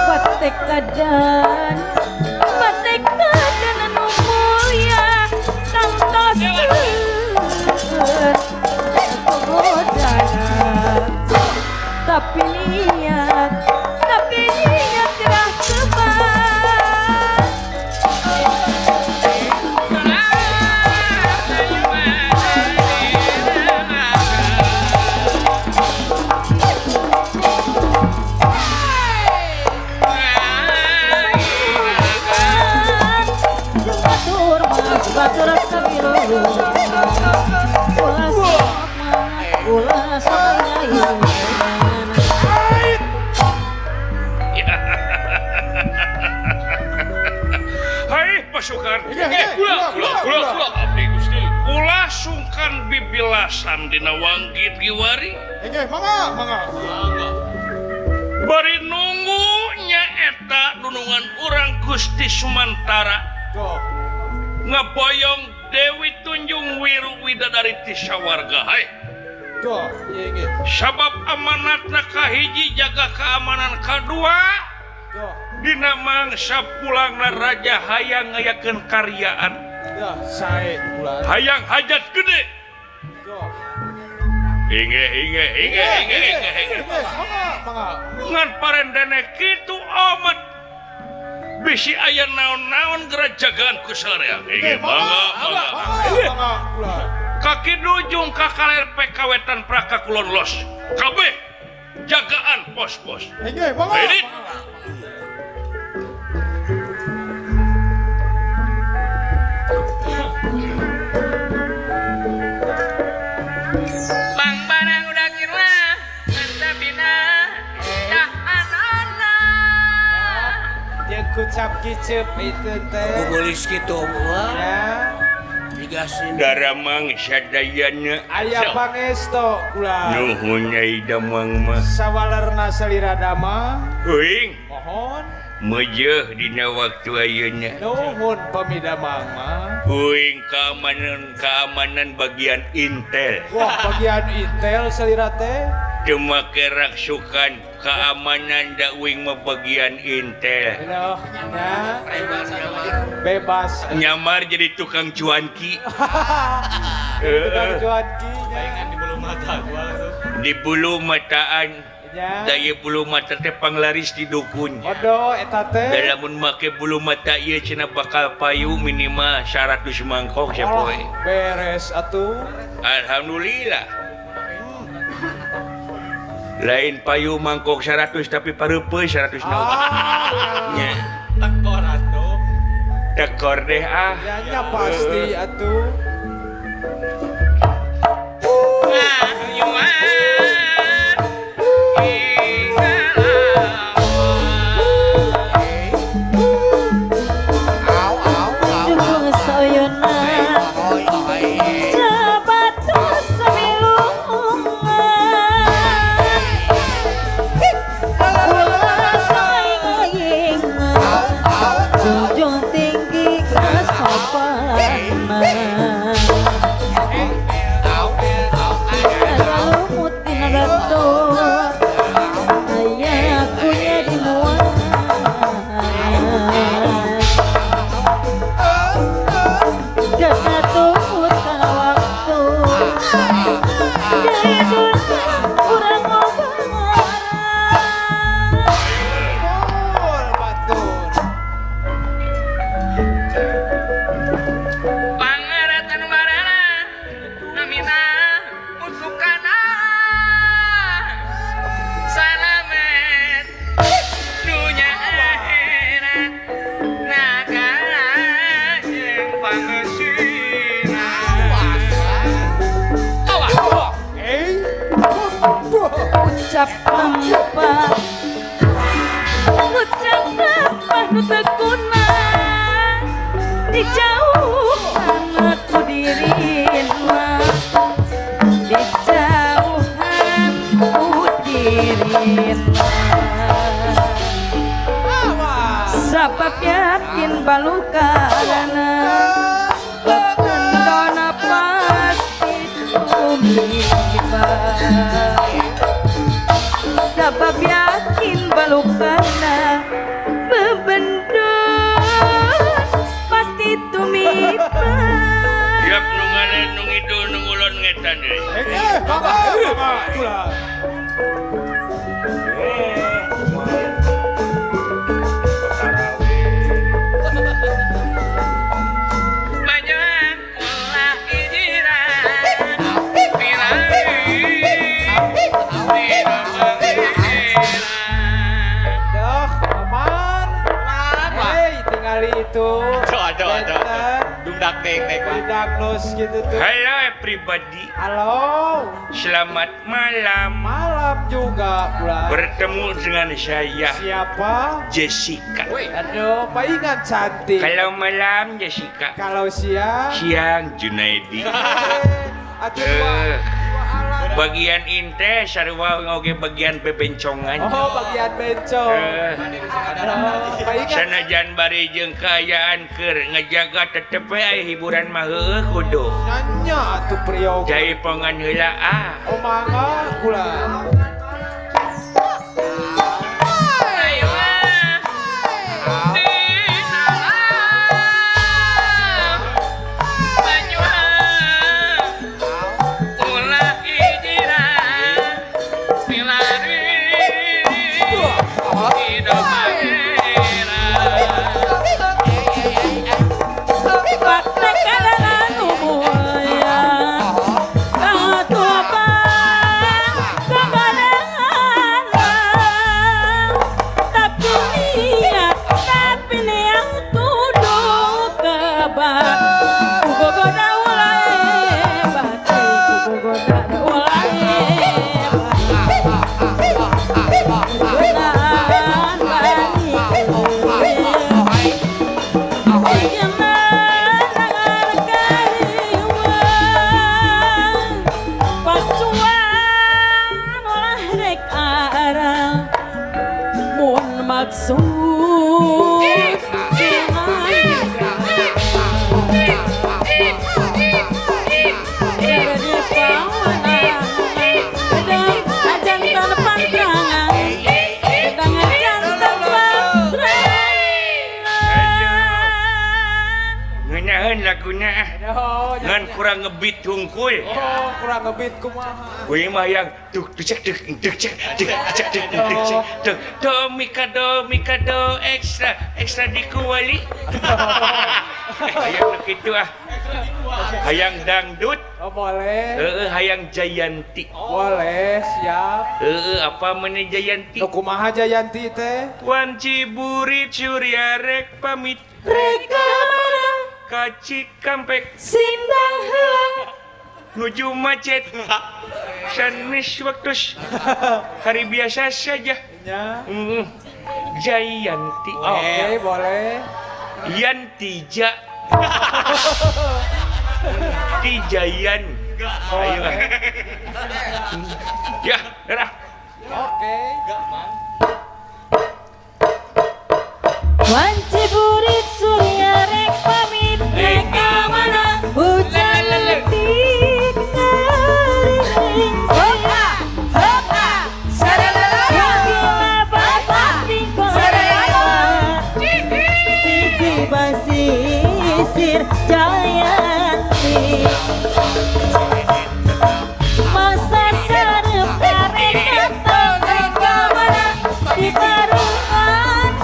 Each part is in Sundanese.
Patekadan patekadan anu mulya tangtos pagodana tapi niat gerah tebak. Batur mas batur sabilu ulah sok ulah sok ngayu. Hai pasukan, ulah ulah ulah ulah abdi Gusti. Ulah sungkan bibilasan dina wanggit giwari. Mangga mangga. Bari nunggu nyaeta dunungan urang Gusti Sumantara. Ngeboyong Dewi Tunjung Wiru Widadari ti sawarga. Hai. Sabab amanatna kahiji jaga keamanan kadua. Dina mangsa pulangna raja hayang ngayakeun karyaan. Hayang hajat gede. Inge inge inge inge inge. Ngan parendene kitu omat. Bisi aya naon-naon geura jagaan ku sareang. Inge mangga mangga. Kaki dujung ka kaler PK wetan praka kulon los. Kabeh jagaan pos-pos. Inge mangga. Bang barang udah kira antabina tahanana. Jeung kucap kicep itu teh. Bubulis kitu mah. Ya. Daramang sadayana. Aya pangesto kula. Nuhun Nyai Damang mah. Sawalerna salira damang. Euing. Mohon. Mejeuh dina waktu ayeuna. Nuhun pamidamang mah. Uing keamanan bagian intel. Wah, bagian intel salira teh. Teu make raksukan keamanan da uing mah bagian intel. Loh, nya. Bebas. Nyamar jadi tukang cuanki. Tukang cuanki nya. Di bulu mata gua tuh. Di bulu mataan. Daya bulu mata teh panglaris di dukun. Odo eta teh. Da lamun make bulu mata ieu cenah bakal payu minimal 100 mangkok sapoe. Beres atuh. Alhamdulillah. Lain payu mangkok 100 tapi pareupeui 100 nya. Tekor atuh. Tekor deh ah. Ya nya pasti atuh. Ucap tempat ucap tempat nu teu kuna dijauhan ku dirina dijauhan ku dirina sabab yakin balukarana bebendona pasti tuh. tumiba sabab yakin balukana bebendut pasti tumiba. Siap nu ngalen nu ngidul nu ngulon ngetan deui. Mangga, mangga, ulah. Banyak ulah ijiran pilari Dah, aman. Hei, tingali itu. Aduh, aduh, aduh. Dungdak deng deng. Diagnos gitu tuh. Halo everybody. Halo. Selamat malam. Malam juga pula. Bertemu dengan saya. Siapa? Jessica. Aduh, palingan cantik. Kalau malam Jessica. Kalau siang? Siang Junaidi. Aduh, bagian inte sarua oge bagian bebencongan. Oh, bagian bencong. Sanajan bari jeung kaayaan keur ngajaga tetep we aya hiburan mah heueuh kudu. Nanya atuh priyoga. Jaipongan heula ah. Oh mangga kula. Lagunya ngan kurang ngebeat hungkul. Oh, kurang ngebeat kumaha. Kuing mah yang duk cek duk duk cek duk cek duk duk cek duk do mikado mikado ekstra ekstra dikuali. Hayang nu kitu ah. Hayang dangdut. Oh, boleh. Heeh, hayang Jayanti. Boleh, siap. Heeh, apa meneh Jayanti? Nu kumaha Jayanti teh? Wan Ciburit Surya rek pamit. Rek mana? Ka Cikampek sindang heula nuju macet sanes waktu hari biasa saja ya. Jayanti. Oke, boleh. Yantija Tijayan. Ayo. Ya, dadah. Oke. Wan Ciburit Surya rek pamit rek ka mana hujan letik ngering. Hoka hoka saralala bapak saralala sisi basisir Jayanti masa sarep rek datang rek ka mana di taruhan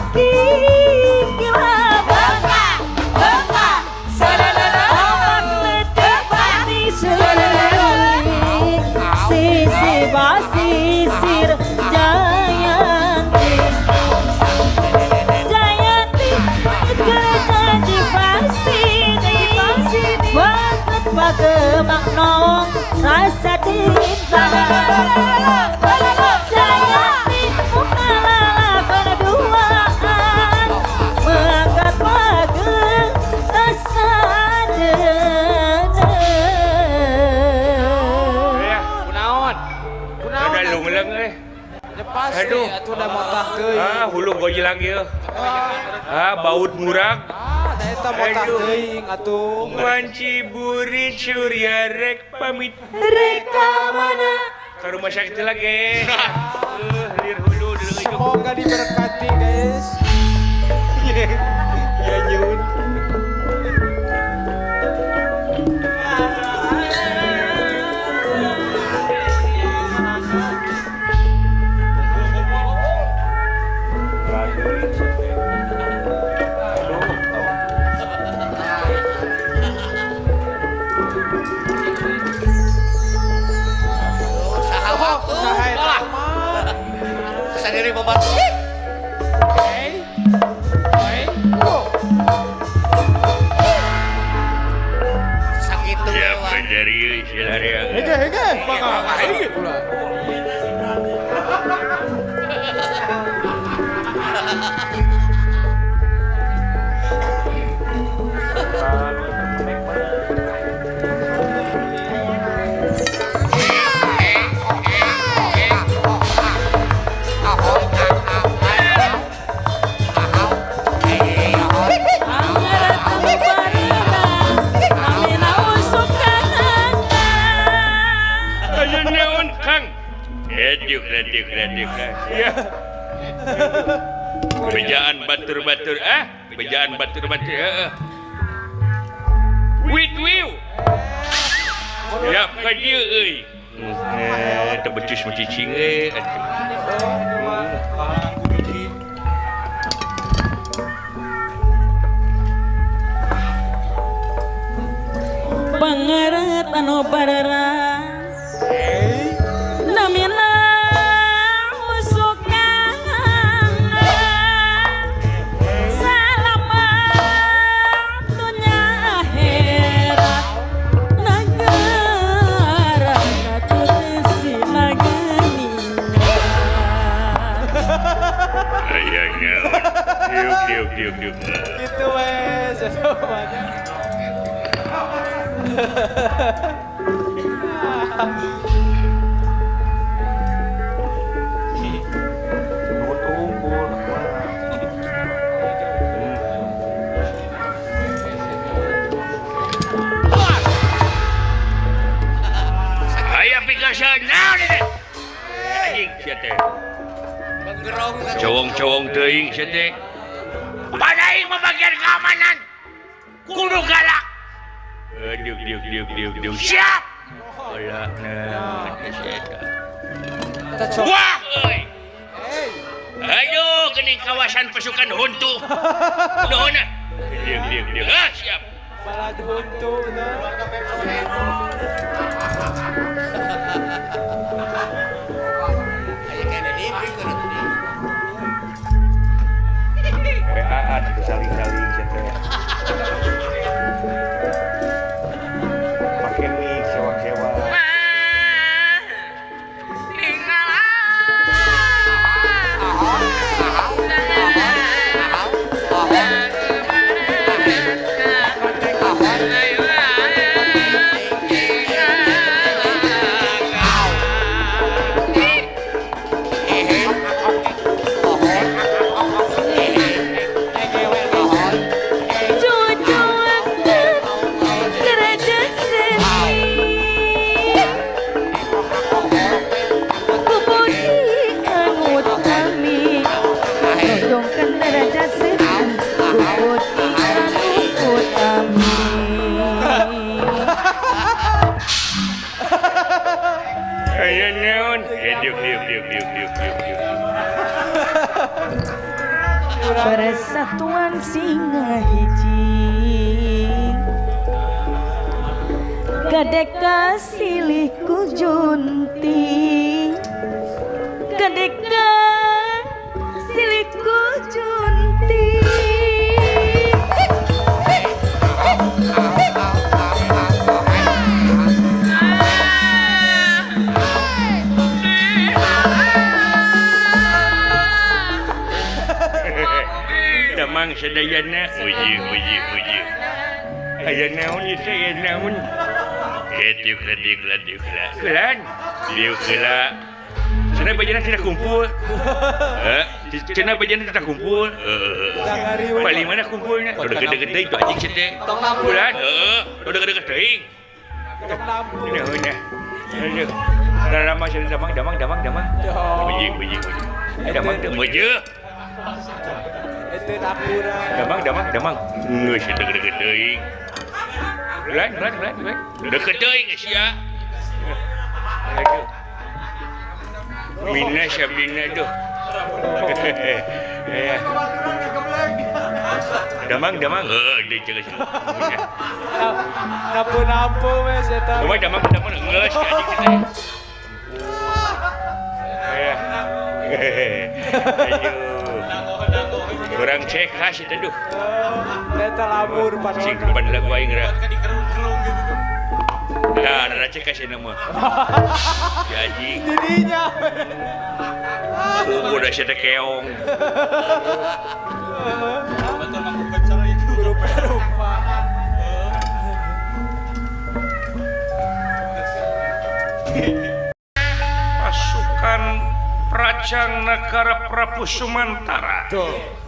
basisir Jayanti. Jayanti kerja di pasini banget pagemak nong rasa cinta. Jayanti muka berduaan mengangkat page rasa Pasti atuh da motah teuing. Ah, hulu gojelang ieu. Ah, baut murag. Ah, Eta motah teuing atuh. Wanci burit Surya rek pamit. Rek ka mana? Ka rumah sakit lagi. Lir hulu dulu. Semoga diberkati, guys. Ya nyun. Bejaan batur-batur bejaan batur-batur wit wiu ya ka dieu euy teu becus cicing euy Pangarat anu barara namina Gitu wes, jawabannya. Aya pikasan naon ieu? Anjing sia teh. Cowong-cowong teuing sia teh. Padaing bagian keamanan kudu galak. Diuk diuk diuk diuk diuk. Siap. Alah nah Wah euy. Aduh geuning kawasan pasukan huntu. Nuhun ah. Diuk diuk diuk. Ah siap. Balad huntu nah. Aya kene di PAan saling-saling teh. Pakai mic sewa-sewa. Persatuan singa hiji Kadeka silih ku junti Kadeka silih ku junti Damang sadayana uji uji uji aya naon ieu teh aya naon diuk diuk diuk kelan diuk heula Cenah bejana tidak kumpul. Cenah bejana tidak kumpul. Paling mana kumpulnya? Udah gede-gede itu anjing sih teh. Bulan, udah gede-gede teuing. Ini. Aduh. Ramah sini damang damang damang damang. Bejing bejing bejing. Damang damang je. Damang damang damang. Geus gede-gede teuing. Bulan bulan bulan bulan. Deket teuing sia. Aduh. Mina Sabina tuh. Ya. Damang damang. Heeh, deui cek. Nampu-nampu we eta. Damang damang damang geus anjing teh. Ya. Aduh. Urang cek khas eta duh. Eta labur padahal. Sing depan lagu aing geura. Nah, rada cek kasih nama. Jadi. Jadinya. Udah sih teh keong. Rupa-rupa. Pasukan Pracang Nagara Prabu Sumantara.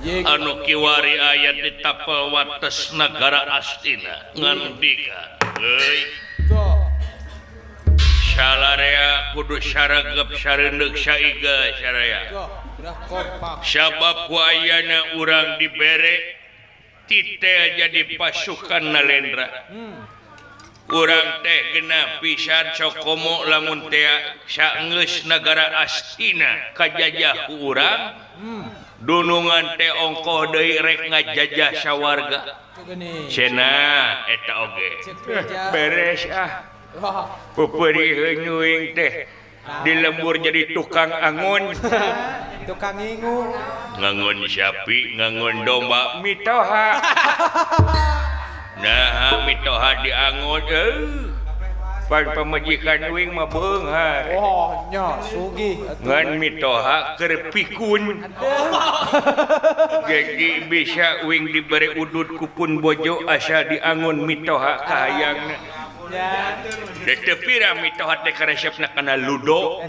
Anu kiwari aya di tapel wates nagara Astina ngandika. Euy. Salarea kudu saragep sareundeuk saiga saraya. Sabab ku ayana urang dibere titel jadi pasukan Nalendra. Urang teh genah pisan sokomo lamun teh saenggeus nagara Astina kajajah ku urang. Dunungan teh ongkoh deui rek ngajajah sawarga. Cenah eta oge. Beres ah. Peupeurih nyuing teh di lembur jadi tukang angon, tukang ingu, ngangon sapi, ngangon domba, mitoha. Nah, mitoha diangon pan pamajikan uing mah beunghar. Oh, nya sugih. Ngan mitoha keur pikun. Jadi bisa uing dibere udud kupun bojo asa diangon mitoha kahayangna. Teu pira mitoha teh karesepna kana ludo.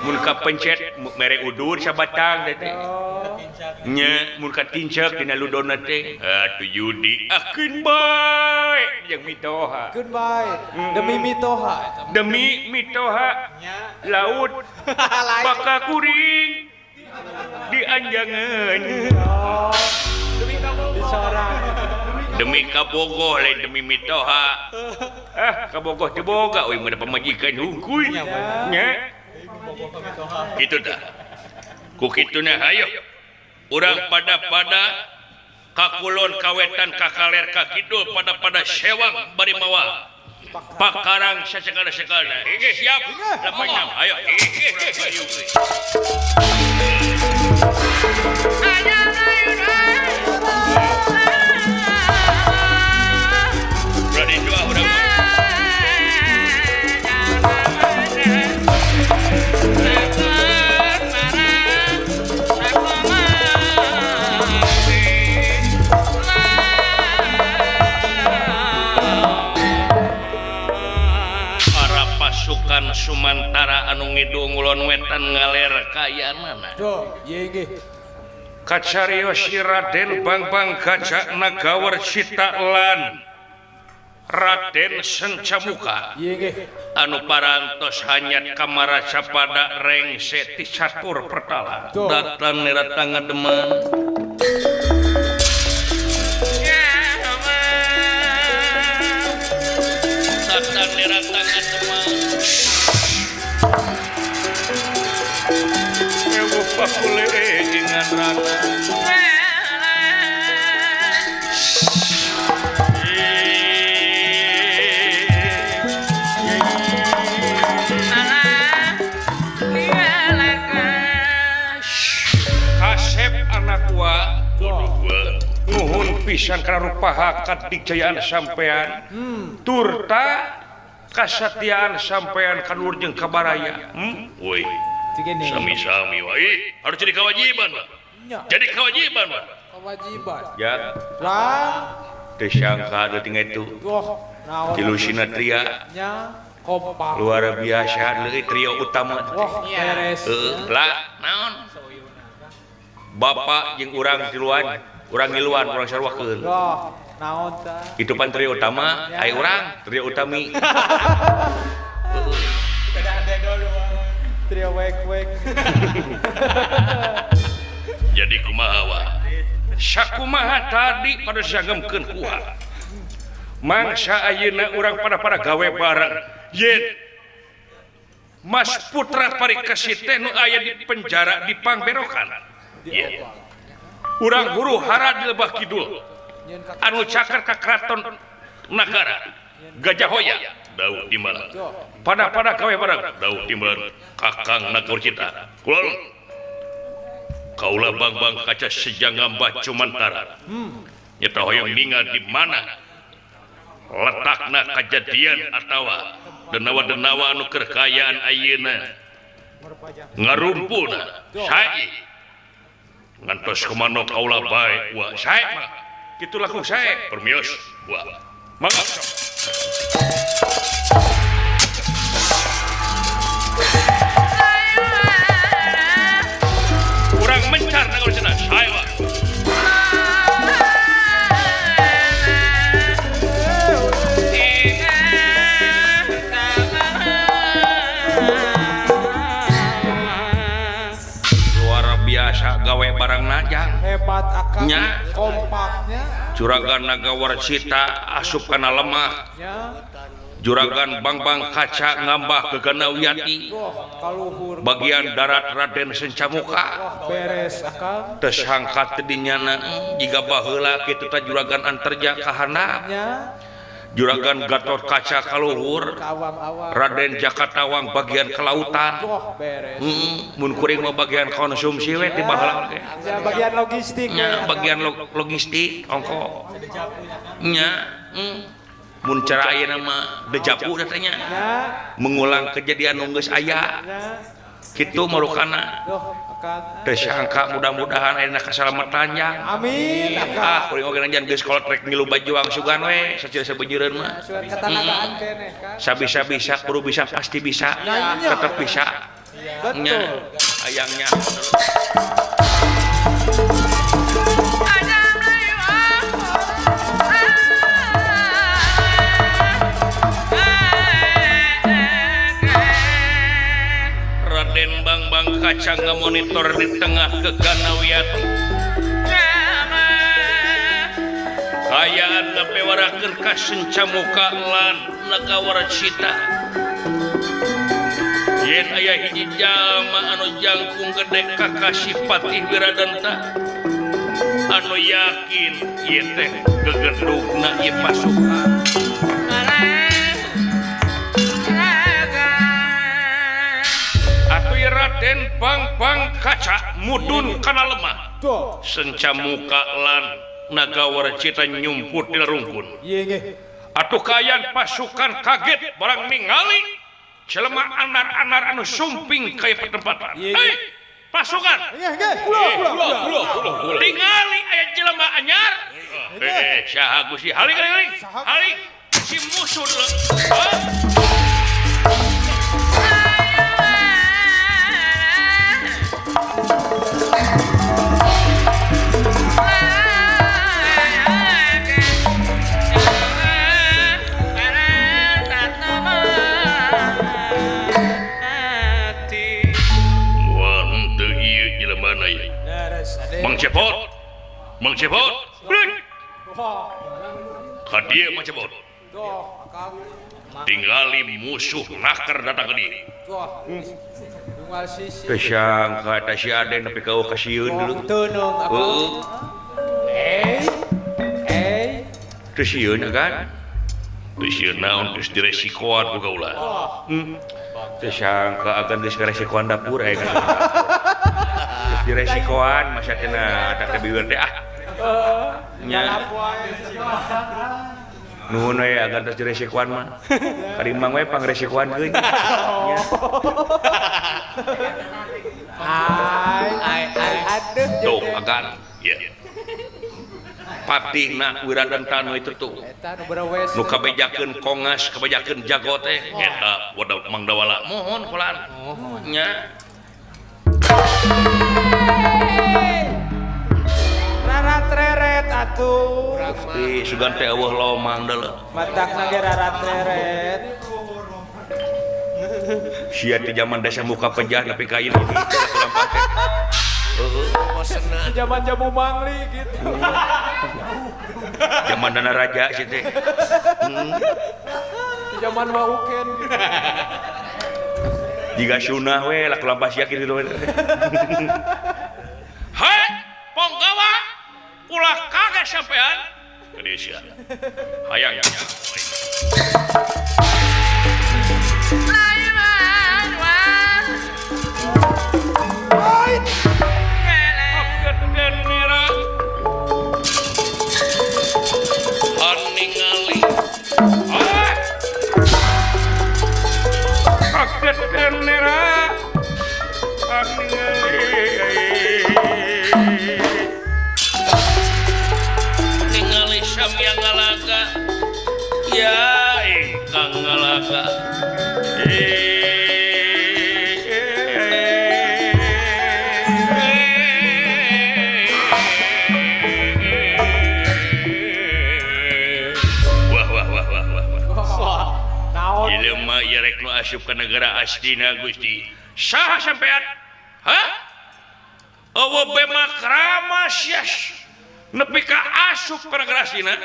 Mun kapencet mere udur sabatang teh. Nya mun katincek dina ludona teh. Atuh judi akeun bae jeung mitoha. Keun bae demi mitoha. Demi mitoha laut baka kuring dianjangan. Demi kabogoh lain demi mitoha. Ah kabogoh teu boga euy mun pamajikan hungkul. Nya. Kitu tah. Ku kituna hayo. Urang pada-pada kakulon kawetan kakaler kakidul pada-pada sewang bari mawa. Pakarang sasakala-sakala. Siap. 86. Ayo. Pasukan Sumantara anu ngidung ngulon wetan ngaler kayanana. Kacarios si Raden Bangbang Gajah Nagawar Cita lan Raden Sencamuka anu parantos hanyat kamaraca pada rengse ti catur pertala datang nerata ngademan. Datang nerata ngademan. Ewo pakule dengan rana. Kasep anak wa nuhun pisan kana rupaha kadijayaan sampean turta kasatiaan sampean ka luhur jeung ka baraya. Woi. Sami-sami wae harus jadi kewajiban, Pak. Jadi kewajiban, Pak. Kewajiban. Ya. Lah, teu sangka deui itu. Tilu sinatria. Nya. Kompak. Luar biasa deui trio utama. Wah, beres. Lah, naon? Bapak jeung urang tiluan, urang ngiluan, urang sarwakeun. Wah, naon tah? Itu pan trio utama, ai urang trio utami. Trio wek-wek. Jadi kumaha wa? Sakumaha tadi pada sagemkeun kuha. Mangsa ayeuna urang pada gawe bareng. Yen Mas Putra Parikesit teh nu aya di penjara di Pangberokan. Yen. Urang huru hara di Lebah Kidul. Anu cakar ka Kraton Nagara Gajah Hoya Daud di Malang. Pada gawe bareng Daud di Malang Kakang Nagorcita. Kula kaula Bangbang Kaca Sejangga Mbah Cumantara. Nyata hoyong ningal di mana letakna kejadian atawa denawa-denawa anu keur kaayaan ayeuna ngarumpulna sae ngantos kumano kaula bae wa sae mah kitu laku sae permios wa mangga urang mencar nang cenah sae wa gawe barang najang hebat akang nya kompaknya juragan Naga Warcita asup kana lemah juragan Bangbang Kaca ngambah gegana Wiyati bagian darat Raden Sencamuka beres akang teu sangka teh dinyana jiga baheula kitu teh juragan Antarja ka handap juragan Gatot Kaca kaluhur Raden Jakatawang bagian kelautan mun kuring mah bagian konsumsi we di baheula teh bagian logistik nya bagian logistik ongko nya mun cara ayeuna mah dejapu teh nya mengulang kejadian nu geus aya kitu marukana teu sangka mudah-mudahan ayeuna kasalamatan nya amin ah kuring oge nanjan geus kolot rek ngilu bajuang sugan we sacil sabeunyeureun mah katanagaan keneh kan sabisa-bisa kudu bisa pasti bisa tetep bisa betul ayangnya Raden Bangbang Kaca ngemonitor di tengah gegana Wiyati. Kayaan ngapewarakeun ka Sencamuka lan Naga Warcita. Yen aya hiji jalma anu jangkung gede kakasih Patih Wiradanta anu yakin ieu teh gegendugna ieu pasukan. Raden Bangbang Kaca mudun kana lemah. Sencamuka lan Naga Warcita nyumput di rungkun. Atuh kaayaan pasukan kaget barang ningali jelema anar-anar anu sumping ka pertempatan. Hei, pasukan. Tingali aya jelema anyar. Saha Gusti? Halik halik. Halik si musuh. Mang Cepot, Mang Cepot, ka dieu Mang Cepot. Tingali musuh naker datang ke dieu. Teu sangka eta si Aden nepi ka kasieun dulu. Heeh. Teu sieun kan? Teu sieun naon geus diresikoan ku kaula. Teu sangka akan geus ngaresikoan dapur aya kan. Diresikoan masa cenah eta teh biwir teh ah. Nya. Nuhun we agan tos diresikoan mah. Karimang we pangresikoan keun. Nya. Ai ai aduh. Tuh agan. Ya. Patihna Wiradenta nu itu tuh. Eta nu berawes. Nu kabejakeun kongas, kabejakeun jago teh eta Mang Dawala. Mohon kulan. Nya. Rarat-reret atuh. Ih, sugan teh eueuh lomang deuleu. Matakna ge rarat-reret. Sia teh zaman desa muka pejah nepi ka ieu kitu lampah teh. Heeh. Zaman jamu mangli gitu. Zaman dana raja sih teh. Zaman wauken gitu. Jiga sunah we laku lampah sia kitu we. Hai, ponggawa ulah kaget sampean. Gede sia. Hayang ya. Ningali samya ngalaga ya ingkang ngalaga wah wah wah wah wah Naon? Jelema ieu rek nu asup ka negara Astina Gusti saha sampean hah eueuh bema kramas yes nepi ka asup ka negara Astina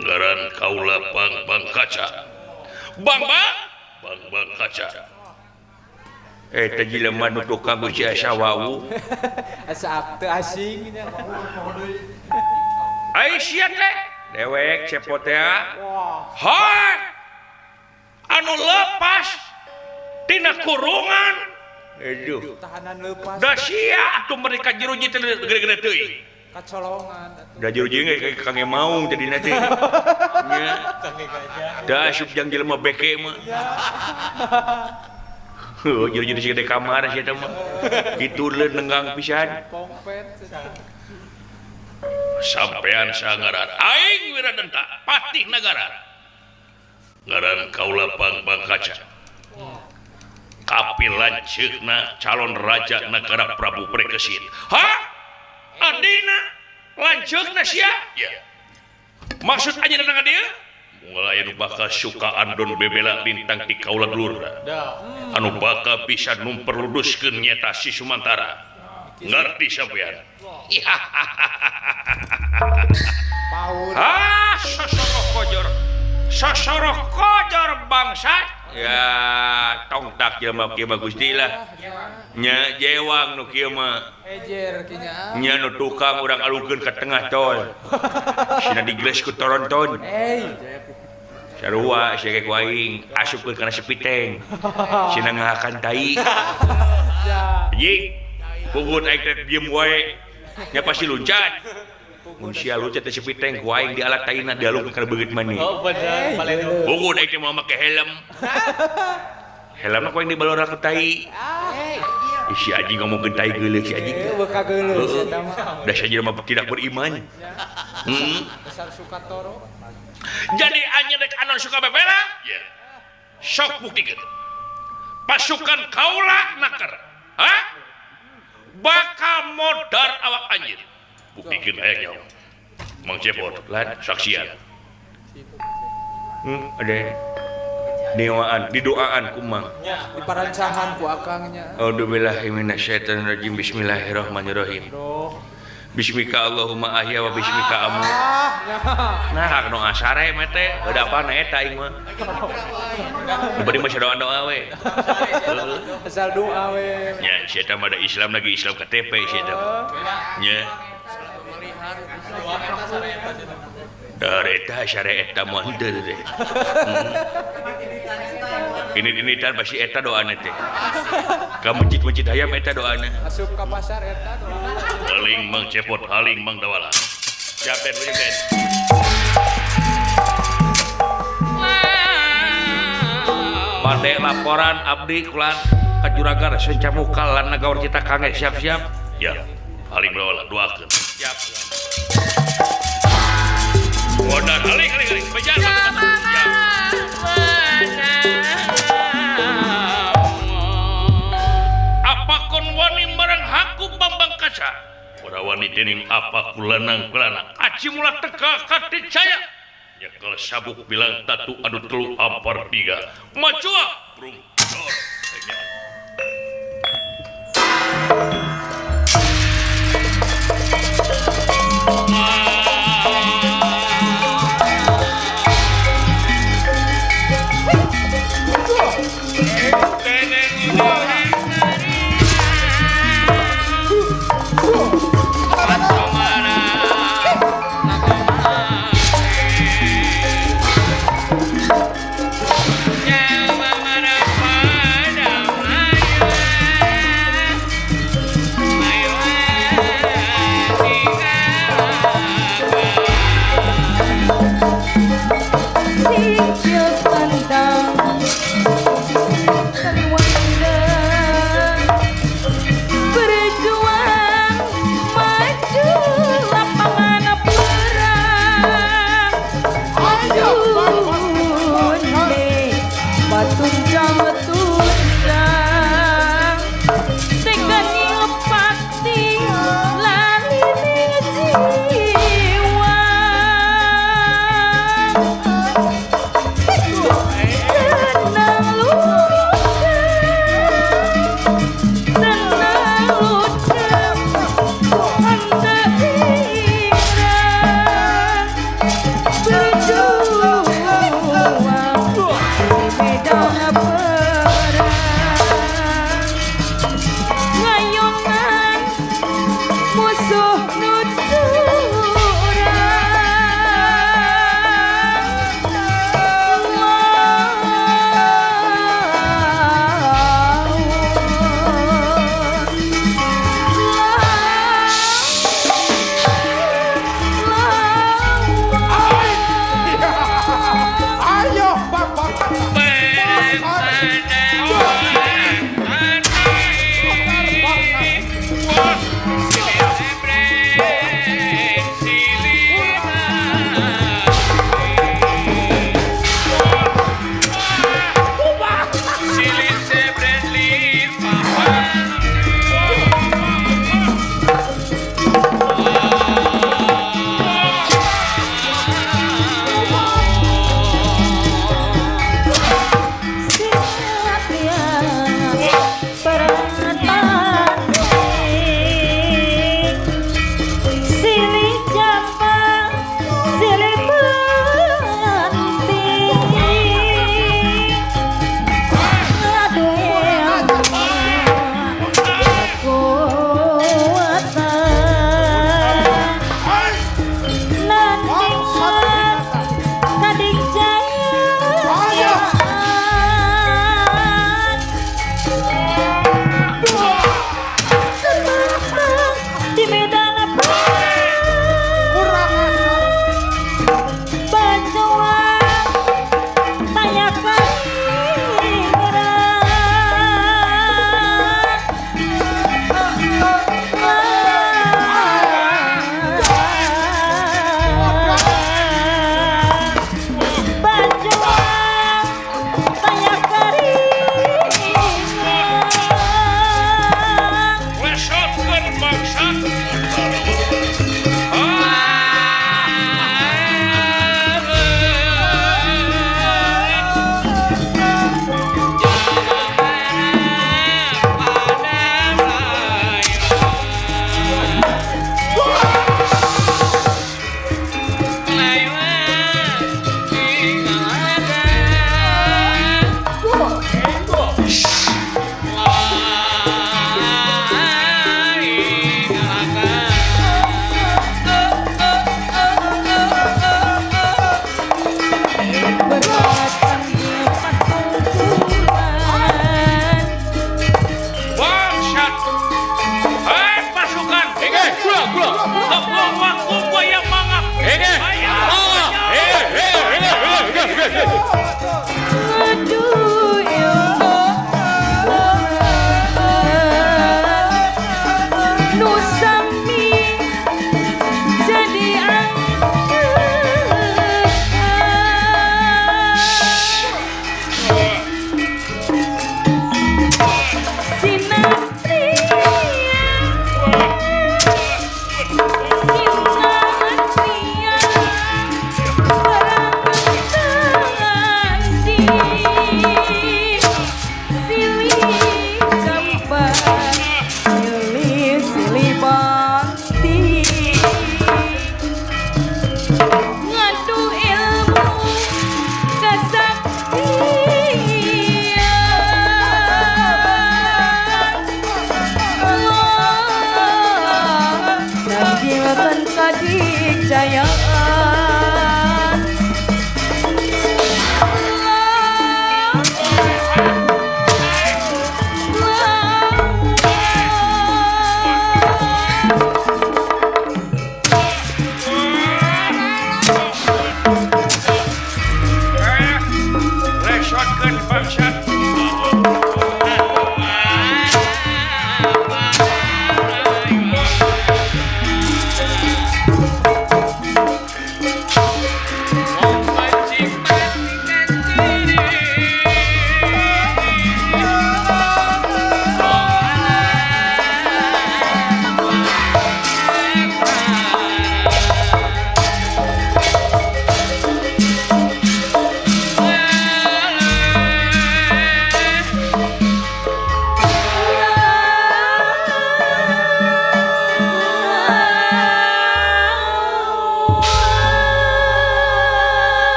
ngaran kaula Bang Bang Kaca Bang Bang Bang Bang Kaca eta jelema nu tukang Gusti asa wau Asa teu asing nya. Ai sia teh dewek cepot teh Wah, hoi anu lepas tina kurungan aduh tahanan leupas da sia atuh mereka jeruji teh gede-gede teuing kacolongan atuh. da jeruji ge kange maung jadina teh nya da asup jang jelema beke mah heuh jeruji di sagede kamar sia teh mah kitu leun nenggang pisan Pongpet. sampean sangaran aing Wiradenta patih nagara ngaran kaula Bang Bang Kaca kapil lanceukna calon raja negara Prabu Prekesin ha adina lanceukna sia ya maksud anjeunna ka dieu moal aya nu bakal suka andon bebela lintang ti kaula dulurna anu bakal bisa numperluduskeun nyeta si Sumantara ngerti sampean. Paur. Ah, sosoroh kojor. Sosoroh kojor bangsat. Ya, tong tak jelema kieu mah Gusti lah. Nya jewang nu kieu mah. Ejer kinya. Nya nu tukang urang alungkeun ka tengah tol. Sina digles ku toronton. Hey. Sarua sia ge ku aing asupkeun kana sepiteng. Sina ngahakan tai. Ya. Anjing. Pugut aing teh diem wae. Nya pasti luncat. Mun sia luncat teh sepiteng ku aing di alat taina dialungkeun kana beungeut maneh. Oh bener, paling Pugut aing teh moal make helm. Helmna ku aing dibalora ku tai. Ih, si anjing ngomongkeun tai geuleuh si anjing. Eh, beuka geuleuh si eta mah. Da sia jelema tidak beriman. Heeh. Besar Sukatoro. Jadi anjeun rek anon suka bebela? Ya. Sok buktikeun. Pasukan kaula naker. Hah? Bakal modar awak anjeun. Buktikeun aya nyawa. Mang Cepot, lan saksian. Ada diwaan, didoaan ku Mang. Diparancahan ku akangnya. A'udzubillahi minasyaitonirrajim. Bismillahirrahmanirrahim. Aduh. Bismika Allahumma ahya wa bismika amut. Ah, nya. Nah, nu asare mah teh, heuda apa na eta aing mah. Nu bari mah doa-doa we. Heeh. Asal doa we. Nya sia eta mah da Islam lagi Islam KTP sia eta mah. Nya. Dar eta syare eta mah henteu teh. Ini tan pasti eta doana teh. Ka masjid-masjid hayam eta doana. Asup ka pasar eta doa. Haling Mang Cepot, haling Mang Dawala. Siap Den, siap Den. Bade laporan abdi kulan ka juragan Senca Muka lan nagawar cita kange siap-siap. Ya, haling Dawala doakeun. Siap. Modar aling aling aling. Bejar batu-batu. Siap. Apa kon wani marang haku Bambang Kaca? Ora wani dening apa kulanang kulanang. Aci mula teka katik saya. Nyekel sabuk bilang tatu adu telu ampar tiga. Macua brum dor. Singcil pandang kaliwanda.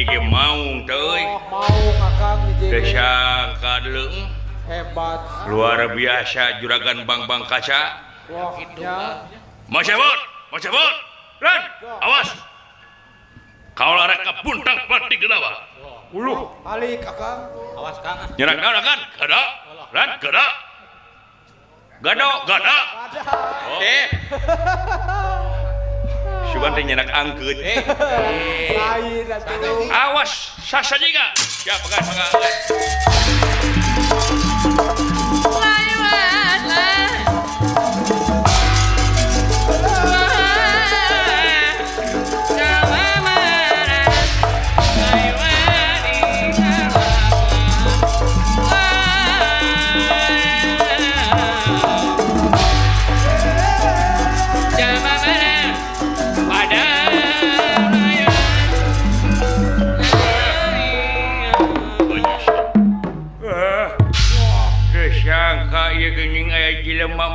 hiji ge maung teh euy. Oh, maung akang hiji. Teu sangka deuleu. Hebat. Luar biasa juragan bang-bang kaca. Wah, nya. Macebot, macebot. Ran, awas. Kau arek ka puntang panting gedawa. Uluh, balik akang. Awas Kang. Nyerang naon akan? Gada. Ran, gada. Gado, gada. Oh. Eh. Sugan teh nyenak angkeut. Lain atuh. Awas, sasa jiga. Siap, pegang, pegang.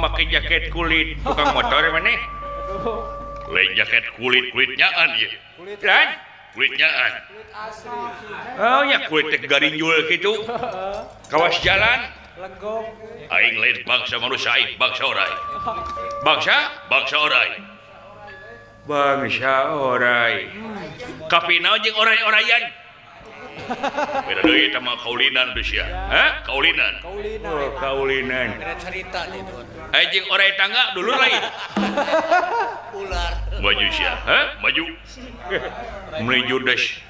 Make jaket kulit tukang motor maneh lain jaket kulit kulitnyaan ieu lain kulitnyaan kulit asli oh nya kulit teh garinjul kitu kawas jalan legok aing lain bangsa manusia aing bangsa orai bangsa bangsa orai bangsa orai kapinaon jeung orai-orayan beda deui eta mah kaulinan teh sia ha kaulinan oh kaulinan beda cerita itu jeung orai tangga dulur lain ular maju sia ha maju meuni judes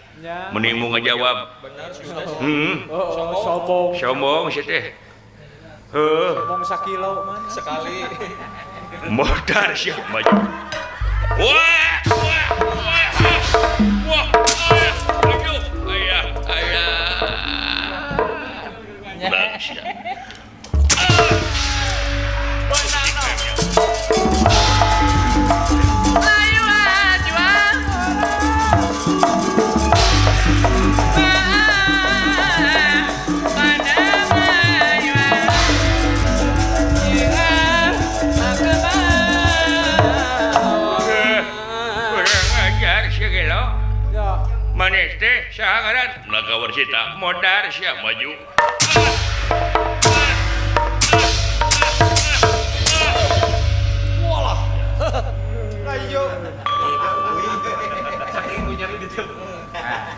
meuni mu ngajawab sombong sombong sia teh heuh sombong sakilo mah sekali modar sia maju wah wah wah wah aduh ayah ayah bangsa. Manis teh saha ngaran Naga Warsita modar sia maju. Walah. Ayo.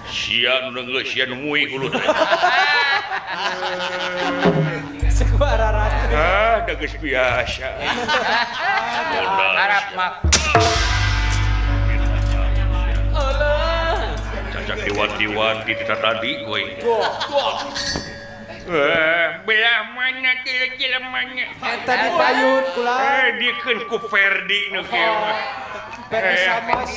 Sia nu geus sia nu muih hulu teh. Sekuararat. Ah, da geus biasa. Harap mak. Cacak diwanti-wanti tita tadi gue. Belah mana tilu jelemanya. Eta di payun kula. Dikeun ku Ferdi nu kieu mah. Ferdi Samos.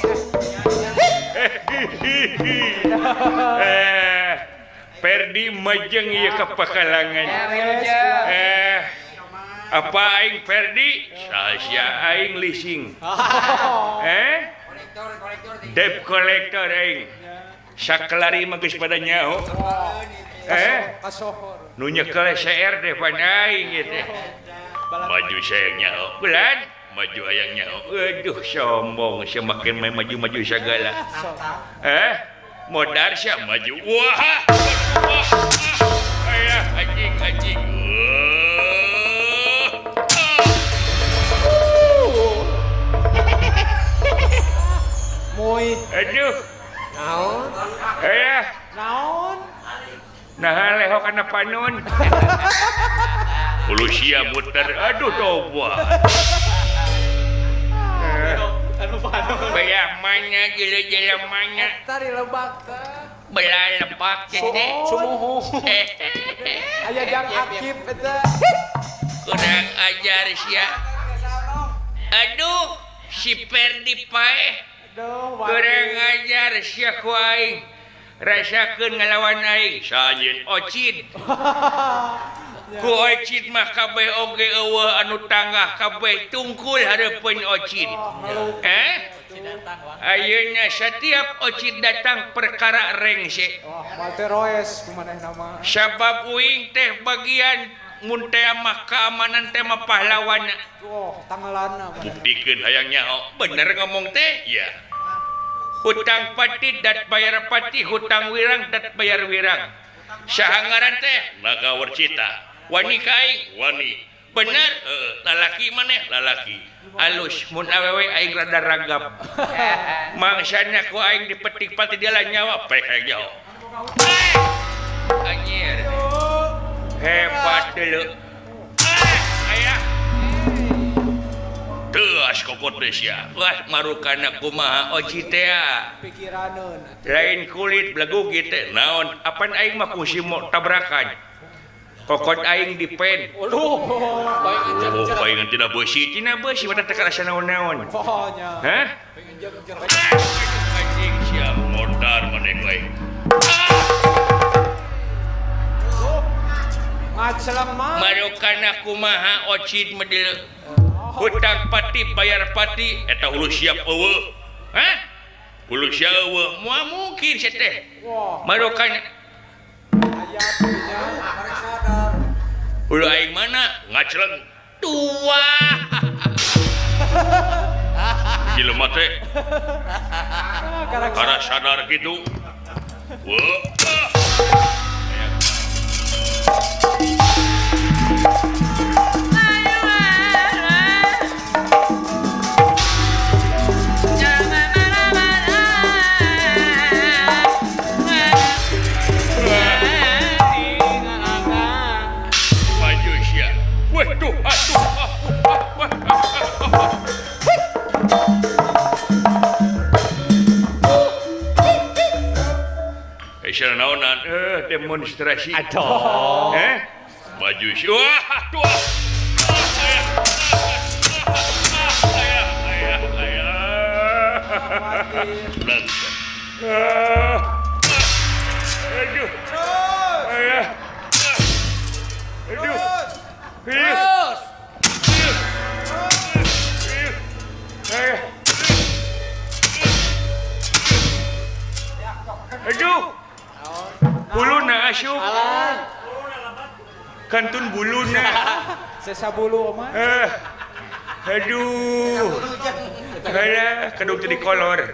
Ferdi majeng ieu ka pakalangan. Apa aing Ferdi? Sasia aing leasing. Debt collector aing. Sakelari mah geus pada nyaho. Nu nyekel CR teh pan aing ieu teh. Maju sayang nyaho. Bulan maju ayang nyaho. Aduh sombong semakin main maju-maju sagala. Modar sia maju. Wah. Ayah anjing anjing. Moi. Aduh. Naon? Naon? Nah, leho kana panon. Hulu sia muter. Aduh toba. Belah mana gila jelemanya. Eta di lebak teh. Belah lebak teh. Sumuhu. Aya jang akib eta. Kurang ajar sia. Aduh, si Ferdi paeh. Kurang ajar sia ku aing. Rasakeun ngalawan aing sanjeun Ocid. Ku Ocid mah kabeh oge eueuh anu tanggah kabeh tungkul hareupeun Ocid. Ayeuna setiap Ocid datang perkara rengse. Oh, Walter Roes kumanehna mah. Sabab uing teh bagian mun teh mah keamanan teh mah pahlawan. Oh, tangelanna. Buktikeun hayang nyaho. Bener ngomong teh? Ya. Hutang pati dat bayar pati, hutang wirang dat bayar wirang. Saha ngaran teh? Naga Warcita. Wani ka aing? Wani. Bener? Lalaki maneh? Lalaki. Alus mun awewe aing rada ragap. Mangsana ku aing dipetik pati dia lah nyawa pek aing jauh. Anjir. Hebat dulu. Ayah. Teas kokot deui sia. Wah marukana kumaha oji teh. Pikiraneun. Lain kulit belegug teh. Naon? Apan aing mah ku si mo tabrakan. Kokot aing dipen. Aduh, oh, paingan tina beusi, tina beusi mah teh karasa naon-naon. Oh nya. Hah? Anjing sia modar maneh ku aing. Ngaceleng mah. Marukana kumaha ocid medil. Hutang pati bayar pati eta hulu siap eueuh. Hah? Hulu siap eueuh. Moal mungkin sia teh. Marukana aya nya. Hulu aing mana? Ngaceleng. Tua. Jelema teh. Kara sadar kitu. Wah. Maju sia. Waduh, aduh. Naonan demonstrasi. Aduh. Maju sia. Wah, aduh. Ayah, ayah, ayah. Aduh. Ayah. Aduh. Terus. Ayah. Aduh. Buluna asup. Kantun buluna. Sesa bulu mah. Aduh. Alah, kedung teu dikolor.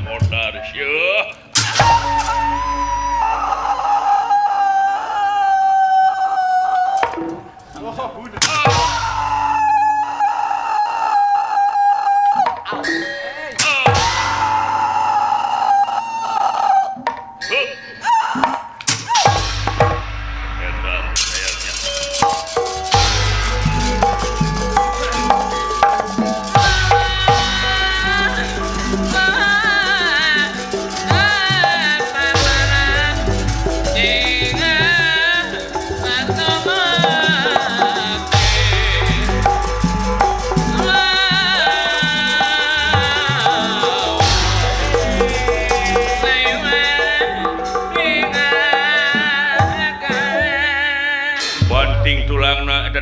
Modar sia.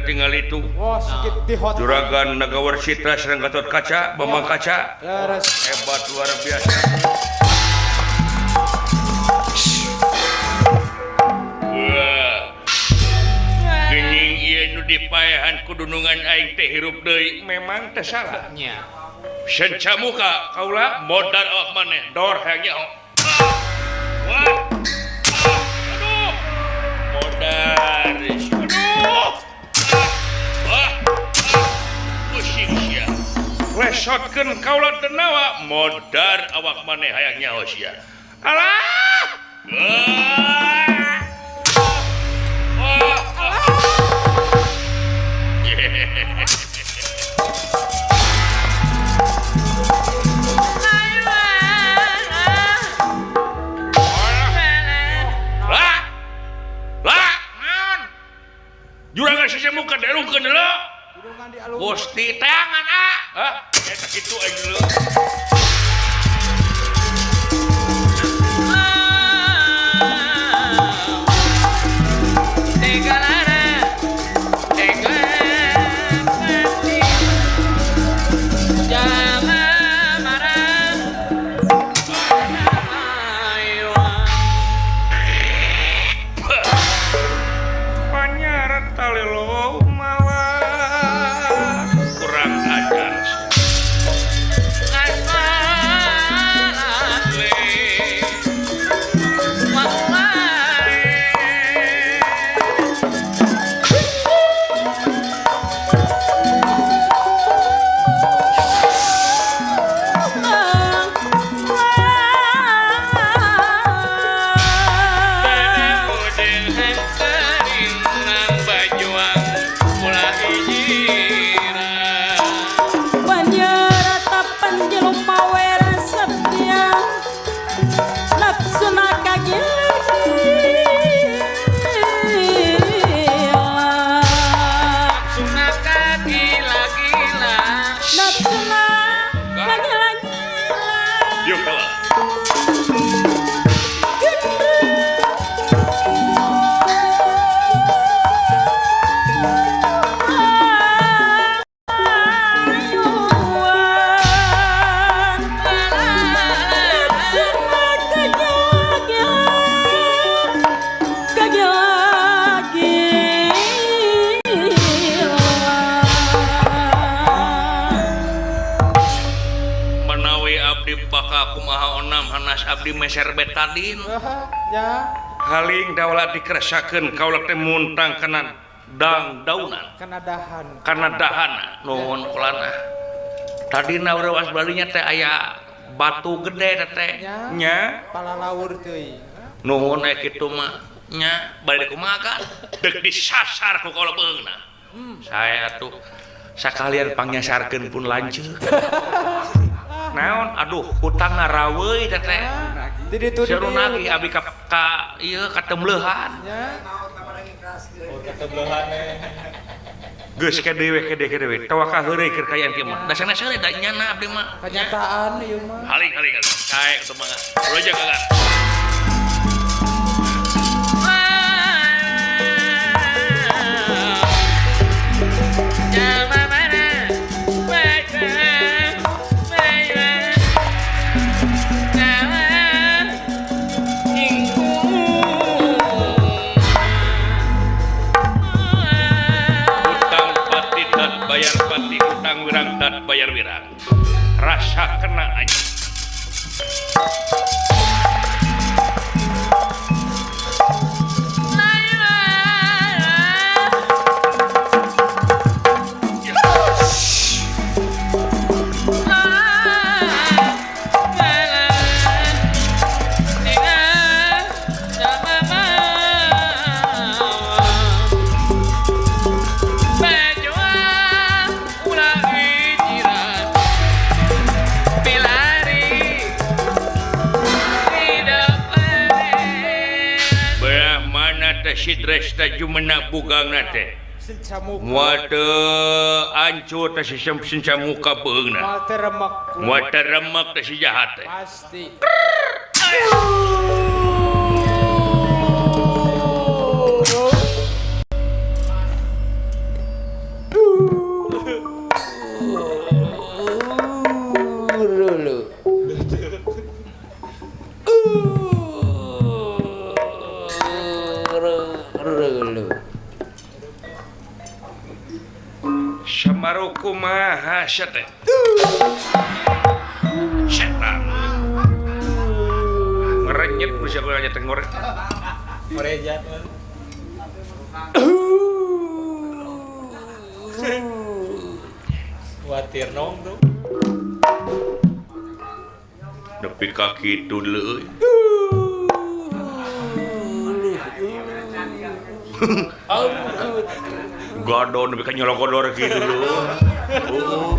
Tinggal itu. Oh, Juragan Naga Warsita sareng Gatot Kaca, Bambang Kaca. Hebat luar biasa. Wah. Geuning ieu nu dipaehan ku dunungan aing teh hirup deui, memang teh salah. Nya. Senca muka kaula modar awak maneh, dor hayang nyaho. Wah. Aduh. Modar. Aduh. Lesotkeun kaula denawa modar awak maneh hayang nyaho sia. Alah. Lah. Lah, naon? Juragan sese muka derungkeun heula. Gusti tangan ah. Hah? Eta kitu aing dulu. Tega mati. Jama marah. Sanes abdi meser betadin. Ya. Haling daulat dikeresakeun kaula teh muntang kana dang daunan. Kana dahan. Kana dahana nuhun kulana. Tadina urang balinya teh aya batu gede teh nya. Palalawur teuing. Nuhun aya kitu mah nya bade kumaha kan? Deuk disasar ku kaula beungna. Saya atuh sakalian pangyasarkeun pun lanceuk. Naon aduh hutangna raweuy teh teh. Seru nagih abdi ka ieu katemleuhan. Oh, katemleuhan Geus ka dewe ka dewe tawa ka heureuy keur kayaan kieu mah. Da sanes heureuy da nyana abdi mah. Kenyataan ieu mah. Haling haling haling. Sae atuh mangga. Roja kaga. Bayar pati utang wirang dat bayar wirang rasa kena aja. Sidresta jumena bugangna teh moal teu ancur teh si senca muka beungna moal teu remek moal teu remek teh si jahat teh pasti. Samaru kumaha sia teh? Setan. Ngerenyet ku sia nya teh ngorek. Ngorejat. Watir nong tuh. Nepi ka kitu leuy. Gado nepi ka nyologodor kitu lho. Heeh.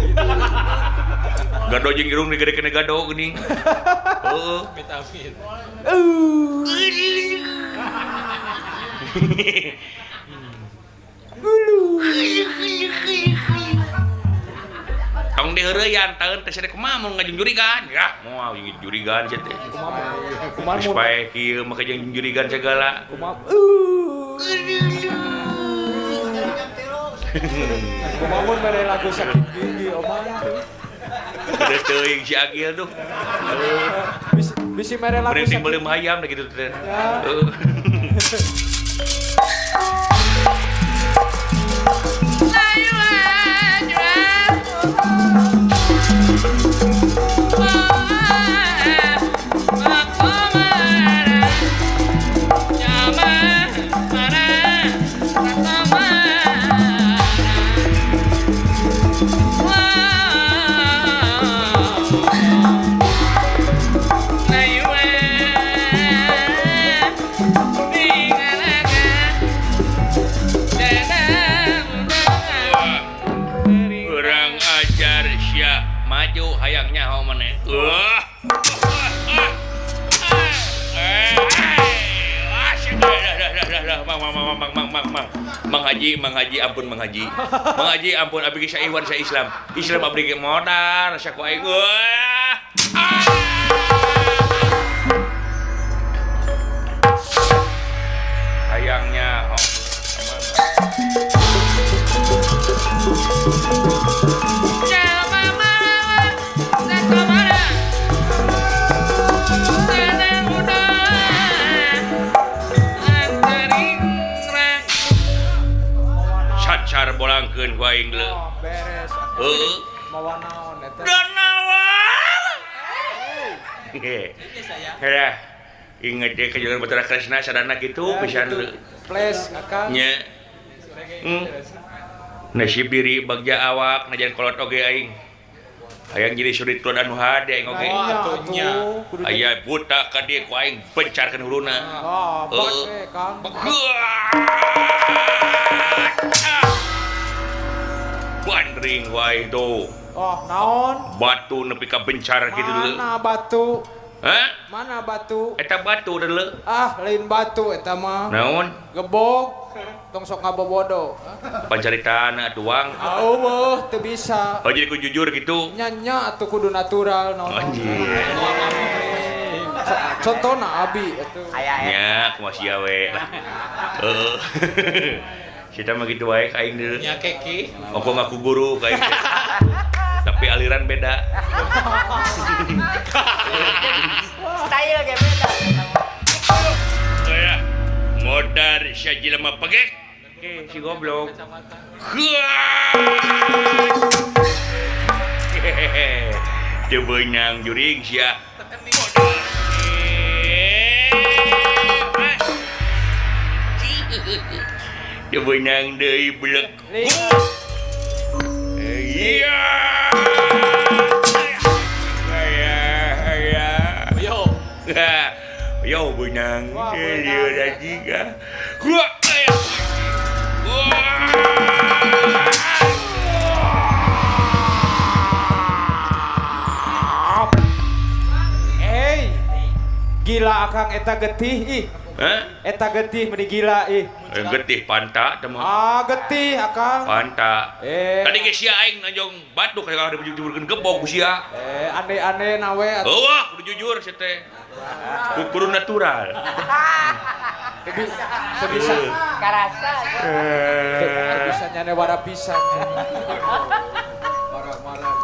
Gado jeung irung digede-gede gado geuning. Heeh. Vitamin. Tong diheureuyan taeun teh sade kumaha mun ngajungjurigan. Yah, moal jungjurigan sia teh. Kumaha geus pae kieu mah jeung jungjurigan segala. Kumaha. Kumaha mun mere lagu sakit gigi oman tuh. Udah teuing si Agil tuh. Bisi mere lagu sakit. Mending beuleum hayam da kitu teh. Maju hayang nyaho maneh. Mang Haji, Mang Haji ampun Mang Haji. Mang Haji ampun abdi ge sa Iwan sa Islam. Islam abdi ge modar sa ku aing. Hayang nyaho. Cacar bolangkeun ku aing leuh. Beres. Heueuh. Mawa naon eta? Donawa. Heh. Inget deh kejadian Batara Kresna sadana kitu pisan flash akang. Nya. Nasib diri bagja awak najan kolot oge aing. Hayang jadi surit tulad anu hade aing oge. Atuh nya. Aya buta ka dieu ku aing bencarkeun huluna. Ah, bak Kang. Bandring wae tuh. Oh, naon? Batu nepi ka bencar kitu deuleu. Mana batu? Hah? Mana batu? Eta batu deuleu. Ah, lain batu eta mah. Naon? Gebog. Tong sok ngabobodo. Pancaritana tuang. Eueuh, teu bisa. Oh, jadi ku jujur gitu. Nya nya atuh kudu natural naon. Anjir. Contona abi atuh. Nya, kumaha sia we lah. Heeh. Kita mah gitu wae ka aing deuleu. Nya keki. Ongko ngaku guru ka aing teh. Tapi aliran beda. Style ge beda. Kayak modar sia jelema pegek. Si goblok. Hehehe. Teu beunang juring sia. Teu beunang deui blek. Iya. Aya. Yo. Yo beunang. Ieu lagi ka. Wah. Hey. Gila akang eta getih ih. Hah? Eta getih meni gila ih. Getih panta teh mah. Ah, getih akang. Panta. Eh. Tadi ge sia aing nanjong batu kayak ada jujurkeun gebog ku sia. Eh, aneh-aneh nawe atuh. Eueuh, kudu jujur sia teh. Kudu natural. Teu bisa. Karasa. Teu bisa nyane wara pisan. Marah-marah.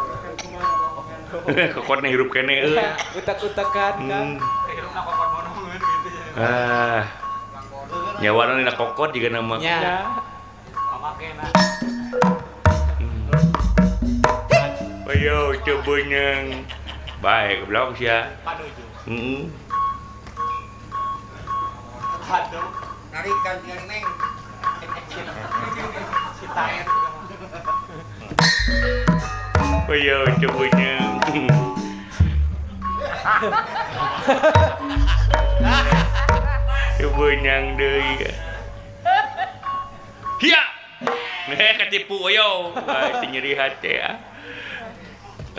Kokotna hirup keneh euy. Utak-utakan kan. Hirupna kokot monongeun gitu ya. Ah. Nyawana dina kokot jiga nama. Nya. Pamakena. Ayo teu beunang. Bae goblok sia. Panuju. Heeh. Aduh. Narikan tinggal neng. Si taer. Ayo teu beunang. Teu beunang deui. Hiya. Neh katipu ayo. Bae teu nyeri hate ah.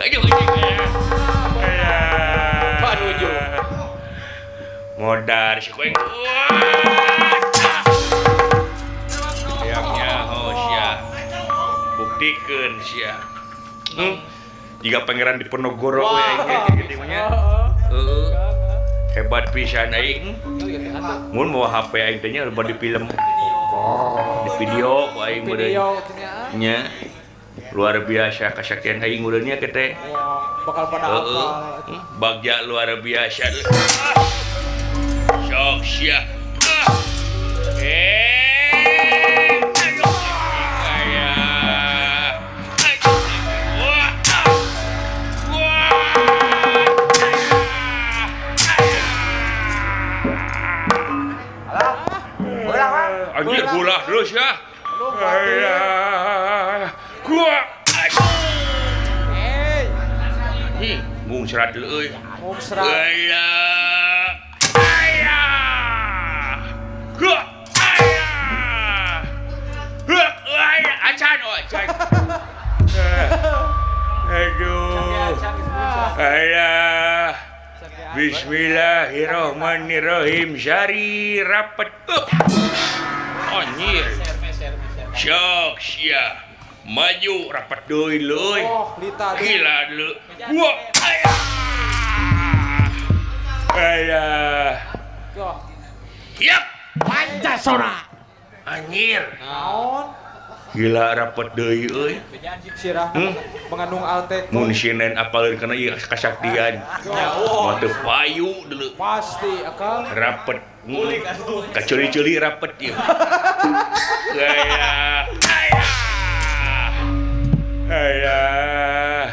Aduh. Panuju. Modar si koeng. Yang nyaho sia. Buktikeun sia. Jika Pangeran Diponegoro we aing ge kitu mah nya. Heeh. Hebat pisan aing. Mun mawa HP aing teh nya loba di film. Di video ku aing meureun. Nya. Luar biasa kasaktian aing meureun nya teh. Bakal pada apal. Bagja luar biasa. Sok sia. Anjir bola terus ya. Gua. Hey. Ih, mung serat euy. Mung serat. Ayah. Ayah. Gua. Ayah. Gua. Ayah. Acan oh, acan. Aduh. Ayah. Bismillahirrahmanirrahim. Jari rapet. Anjir. Sok sia. Maju rapat deui leuy. Oh, lita deui. Gila deui. Wah. Ayah. Ayah. Yap. Pancasona. Anjir. Naon? Gila rapat deui euy. Sirah mengandung altek. Mun sinen apaleun kana ieu kasaktian. Mah teu payu deuleu. Pasti akal. Rapet. Kaculi-culi rapet ieu. Ayah. Ayah. Ayah.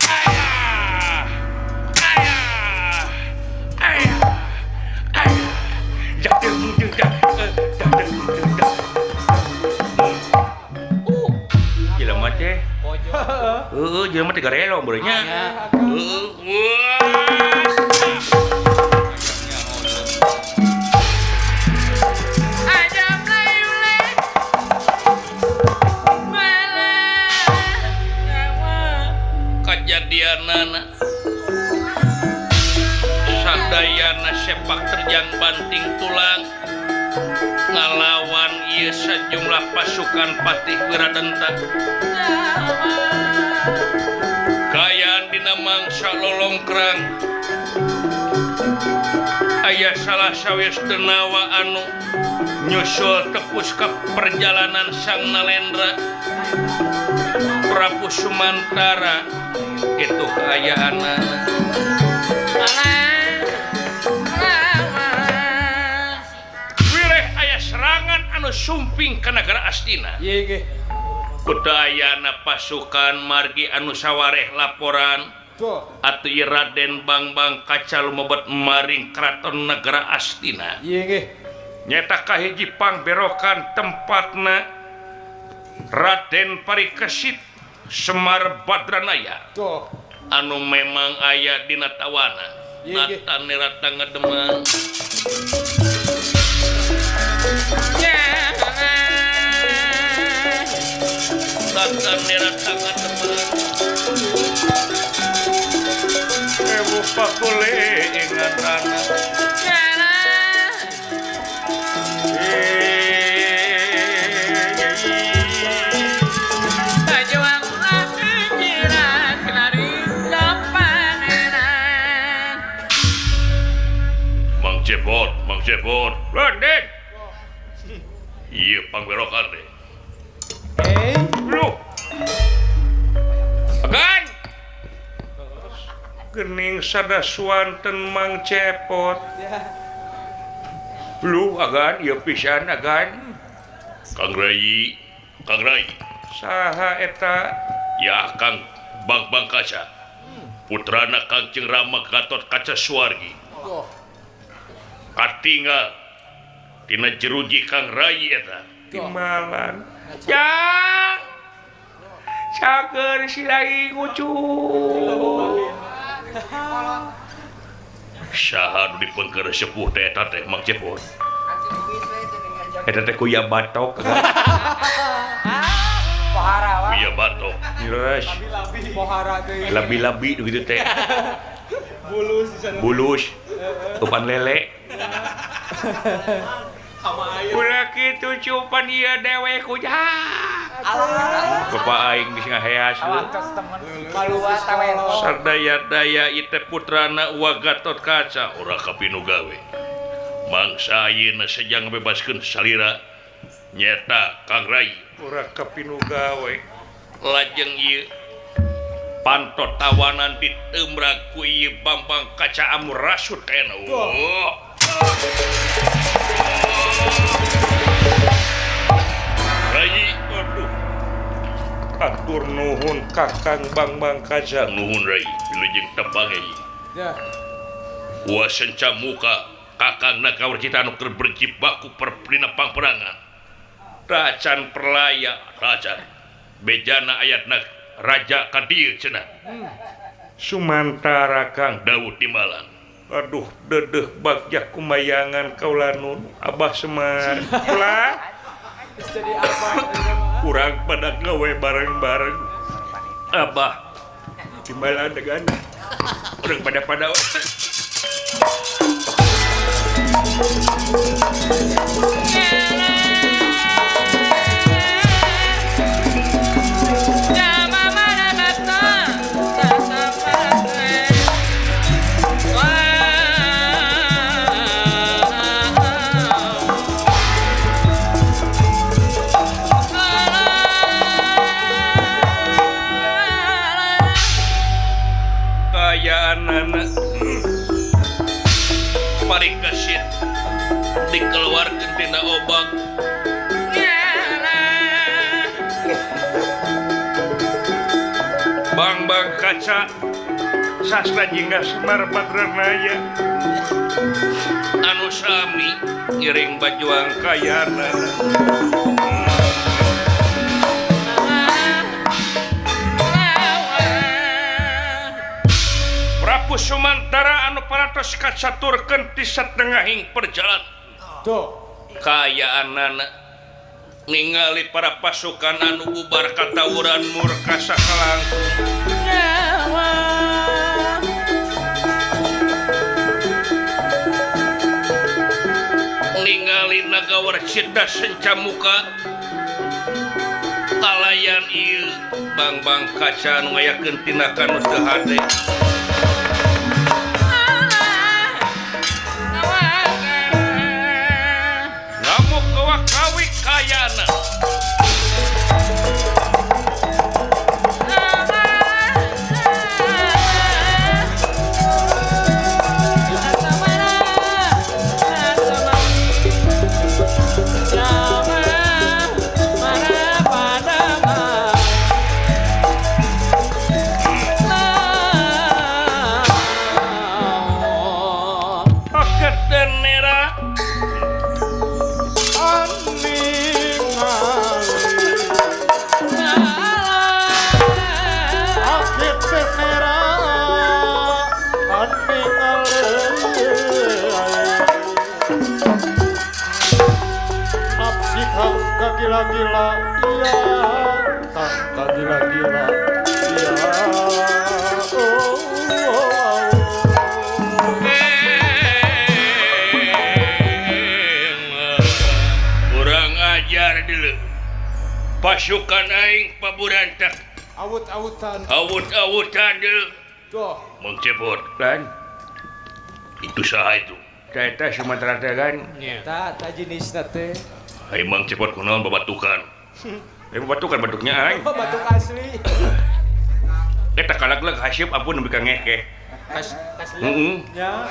Ayah. Ayah. Heeh, jelema teh garelo meureun nya. Heeh. Kajadianana sadayana sepak terjang banting tulang ngalawan ieu sejumlah pasukan Patih Wiradenta. Kaayaan dina mangsa lolongkrang aya salah sawios denawa anu nyusul tepus ka perjalanan Sang Nalendra Prabu Sumantara. Itu kaayaanana. Wireh aya serangan anu sumping ka nagara Astina. Kudayana pasukan margi anu sawareh laporan atuh ieu Raden Bangbang Kaca lumebet maring keraton nagara Astina. Nyata kahiji pangberokan tempatna Raden Parikesit Semar Badranaya anu memang aya dina tawana. Nata nerata ngademang. Nata nerata ngademang. Ewu pakule ingatana. Cepot, Mang Cepot, Raden. Iya pangberokan deh. Lu. Agan. Gening sada suanten Mang Cepot. Lu agan, ieu pisan agan. Kang Rai, Kang Rai. Saha eta? Ya Kang Bangbang Kaca. Putrana Kang Rama Gatot Kaca Suwargi. Katinggal tina jeruji Kang Rai eta timbalan jang cager si lagi ngucu saha nu dipengker sepuh teh eta teh Mang Cepot eta teh kuya batok pohara kuya batok nyeres labi-labi gitu teh bulus bulus upan lele ulah kitu cupan ieu dewe kujang bapak aing geus ngaheas sardaya-daya ieu teh putrana Uwa Gatot Kaca ora kapinu gawe mangsa ayeuna sejang ngabebaskeun salira nyeta Kang Rai ora kapinu gawe lajeng ieu pantot tawanan ditembrak ku ieu Bambang Kaca amu rasut kayana. Rai aduh atur nuhun Kakang Bangbang Kaca nuhun Rai wilujeng tepang ieu. Wa senca muka Kakang Nagawarcita anu keur berjibaku perpina pangperangan. Tacan perlaya tacan bejana ayatna Raja ka dieu cenah. Sumantara Kang Daud Timbalan. Aduh dedeh bagja kumayangan kaula nun Abah Semar. Ulah jadi abah kurang pada gawe bareng-bareng. Abah Timbalan degan. Urang pada-pada. Parikesit dikeluarkeun tina obak. Bangbang Kaca sastra jingga Semar Badranaya anu sami ngiring bajuang kayana. Prabu Sumantara anu parantos kacaturkeun ti satengahing perjalanan. Tuh. Kaayaanana ningali para pasukan anu bubar katawuran murka sakalangkung. Ningali Nagawarcita sencamuka kalayan ieu bang-bang kaca anu ngayakeun tindakan nu teu hade. Ngamuk kawa-kawi kayana. Gila-gila iya, tangka gila-gila iya. Oh, oh, oh. Kurang ajar dulu. Pasukan aing paburantak. Awut-awutan. Awut-awutan dulu. Tuh. Mengcepot kan? Itu saha itu? Eta Sumatera teh kan? Eta ta jenisna teh. Hai Mang Cepot kunaon babatukan. Babatukan bentuknya aing. Batuk asli. Eta kalagleg haseup ampun nepi ka ngekeh. Heeh. Nya.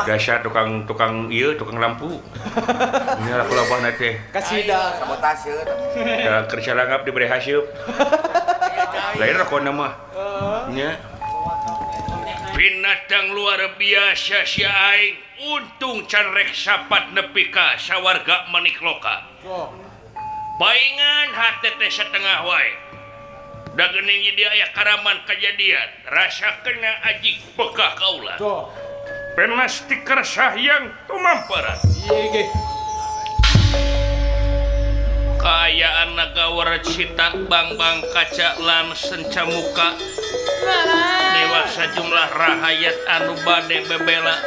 Dasar tukang ieu tukang lampu. Nya laku-labahna teh. Kasida sabotase. Dalam kerja langap diberi haseup. Lain rokona mah. Nya. Binatang luar biasa si aing. Untung can rek sapat nepi ka sawarga manikloka. Paingan hate teh setengah wae. Da geuning di aya karaman kajadian, rasa kena ajig bekah kaula. Penas tikar sahyang tumamparan. Ieu ge. Kaayaan Nagawarcita bang-bang kaca lan sencamuka. Dewasa jumlah rahayat anu bade bebela.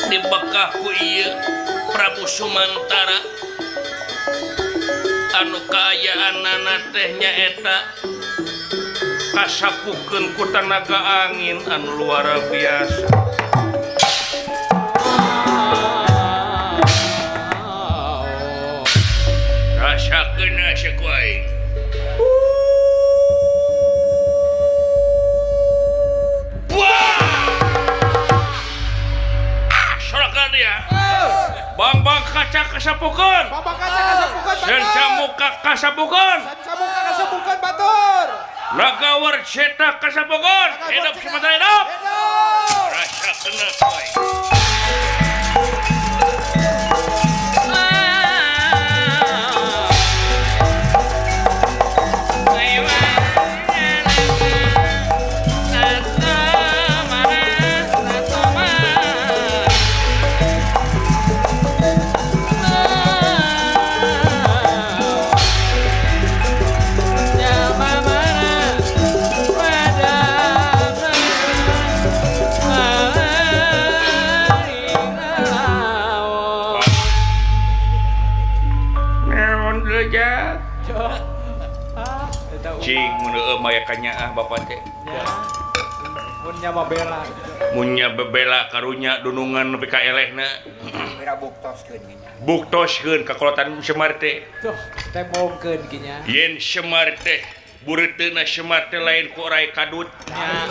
Dibekah ku ieu Prabu Sumantara anu kaayaanana teh nyaeta kasapukeun ku tanaga angin anu luar biasa. Rasakeun ku aing. Bang-bang kaca kasapukeun. Bang-bang kaca kasapukeun batur. Sencamuka kasapukeun. Sencamuka kasapukeun batur. Nagawarcita kasapukeun. Hidup Sumatera hidup. Hidup. Rasa kena koy. Cing mun heueuh mah aya kanyaah bapa teh. Mun nya mabela. Mun nya bebela karunya dunungan nepi ka elehna. Mira buktoskeun nya. Buktoskeun kakolotan Semar teh. Tuh, tembongkeun ki nya. Yen Semar teh bureuteuna Semar teh lain ku orai kadut. Nya.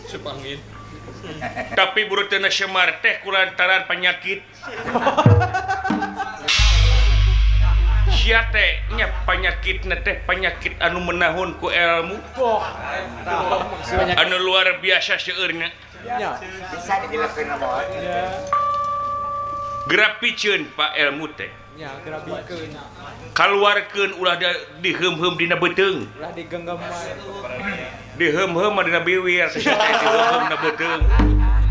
Sepangin. Tapi bureuteuna Semar teh kulantaran penyakit. Sia teh nya panyakitna teh penyakit anu menahun ku ilmu. Anu luar biasa seueurna. Bisa dijelaskeun mah. Grapiceun Pak ilmu teh. Nya grabikeun. Kaluarkeun ulah diheum-heum dina beuteung. Ulah digenggam wae. Diheum-heum mah dina biwir teh diheum na beuteung.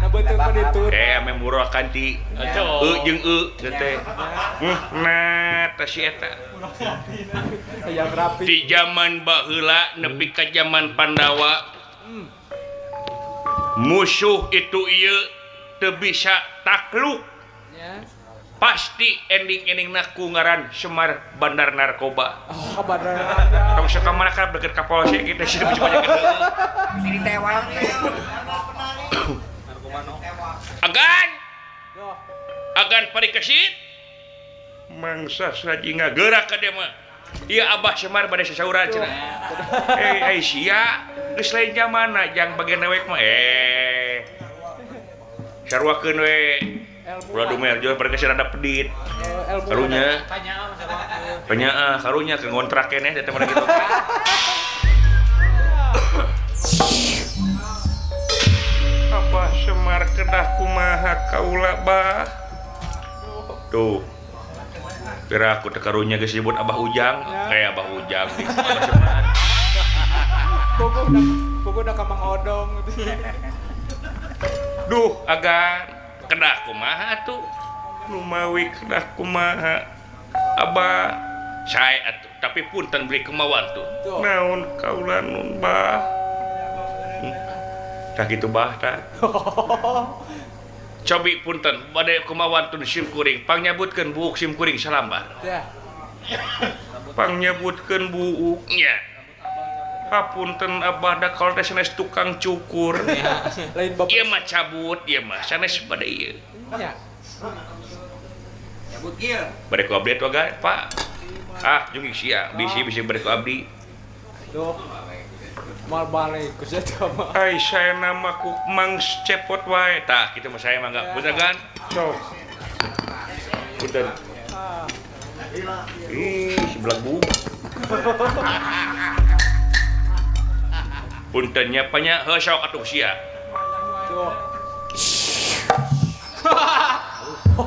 Na beuteung mah ditut. Ame murah kanti. E jeung e teh. Nah, teh si eta. Hayang rapi. Di zaman baheula nepi ka zaman Pandawa. Musuh itu ieu teu bisa takluk. Pasti ending-endingna ku ngaran Semar Bandar Narkoba. Oh, bandar narkoba. Tong sok ka mana ka deket ka polsek kitu sih bisa banyak gede. Sini tewang. Agan. Agan parikesit. Mangsa sajinga gerak ka dia mah. Ieu Abah Semar bade sasauran cenah. Eh, sia geus lain zamana jang bagian dewek mah eh. Sarwakeun we. Ulah dumer jual parikesit rada pedit. Karunya. Penyaah karunya ke ngontrak keneh teh mah kitu. Abah Semar kedah kumaha kaula bah. Tuh. Kira aku teh karunya geus disebut Abah Ujang, kayak Abah Ujang di Abah Semar. Bogo da ka Mang Odong. Duh, agan kedah kumaha atuh? Lumawi kedah kumaha? Abah sae atuh, tapi punten beli kemauan tuh. Naon kaula nun bah? Tah kitu bah tah. Cobi punten bade kemauan tun sim kuring pangnyabutkeun buuk sim kuring salambar. Pangnyabutkeun buuknya. Hapunten abah da kalau teh sanes tukang cukur. Lain bapak. Ieu mah cabut, ieu mah sanes bade ieu. Nya. Cabut ieu. Bade ku abdi atuh Pak. Ah, jeung sia, bisi bisi bade ku abdi. Duh. Mal balik ku sia mah. Ai saya nama ku Mang Cepot wae. Tah, kitu mah saya mah enggak. Punten kan? Sok. Punten. Ih, sebelah bu. Puntennya banyak heuh sok atuh sia.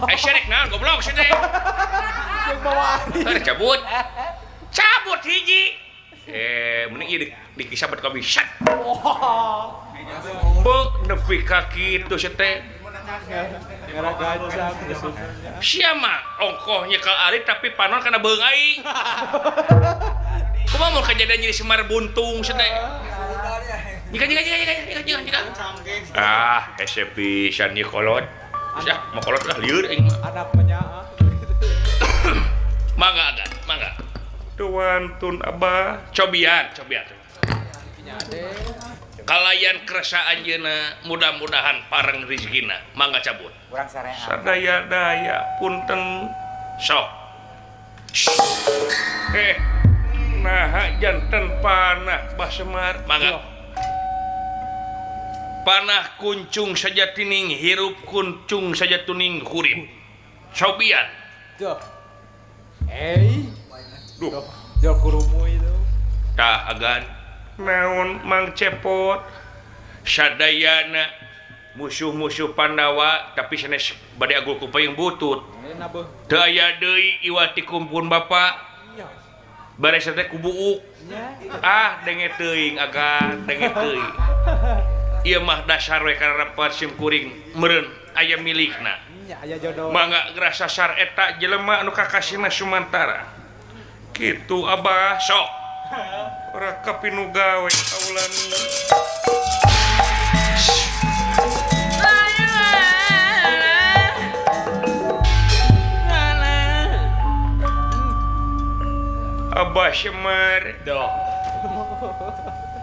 Eh syarek naon goblok sia teh. Jeung bawa ari. Cabut. Cabut hiji. Mending ieu dikisabat ka bisat. Be nepi ka kitu sia teh. Ngara gajah. Sia mah ongkoh nyekel ari tapi panon kana beung aing. Kumaha mun kajadian jadi Semar buntung sia teh. Jika. Ah, hese pisan ieu kolot. Sia, mah kolot lah lieur aing mah. Anak penyaah. Mangga agan, mangga. Tuan tun abah, cobian. Kalayan kersa anjeunna mudah-mudahan pareng rezekina. Mangga cabut. Urang sarean. Sadaya-daya punten sok. Nah janten panah Bah Semar. Mangga. Panah kuncung saja tining hirup kuncung saja tuning hurip. Cobian. Duh. Eh. Duh. Jauh kurumu itu. Tah agan. Naon Mang Cepot. Sadayana musuh-musuh Pandawa tapi sanes bade agul ku payung butut. Teu aya deui iwati kumpun bapa. Bares teh ku buuk. Ah denge teuing agan, denge teuing. Ieu mah dasar we kararapat sim kuring meureun aya milikna. Mangga grasasar eta jelema anu kakasihna Sumantara. Kitu Abah sok. Ora kapinu gawe kaulan. Abah Semar. Doh.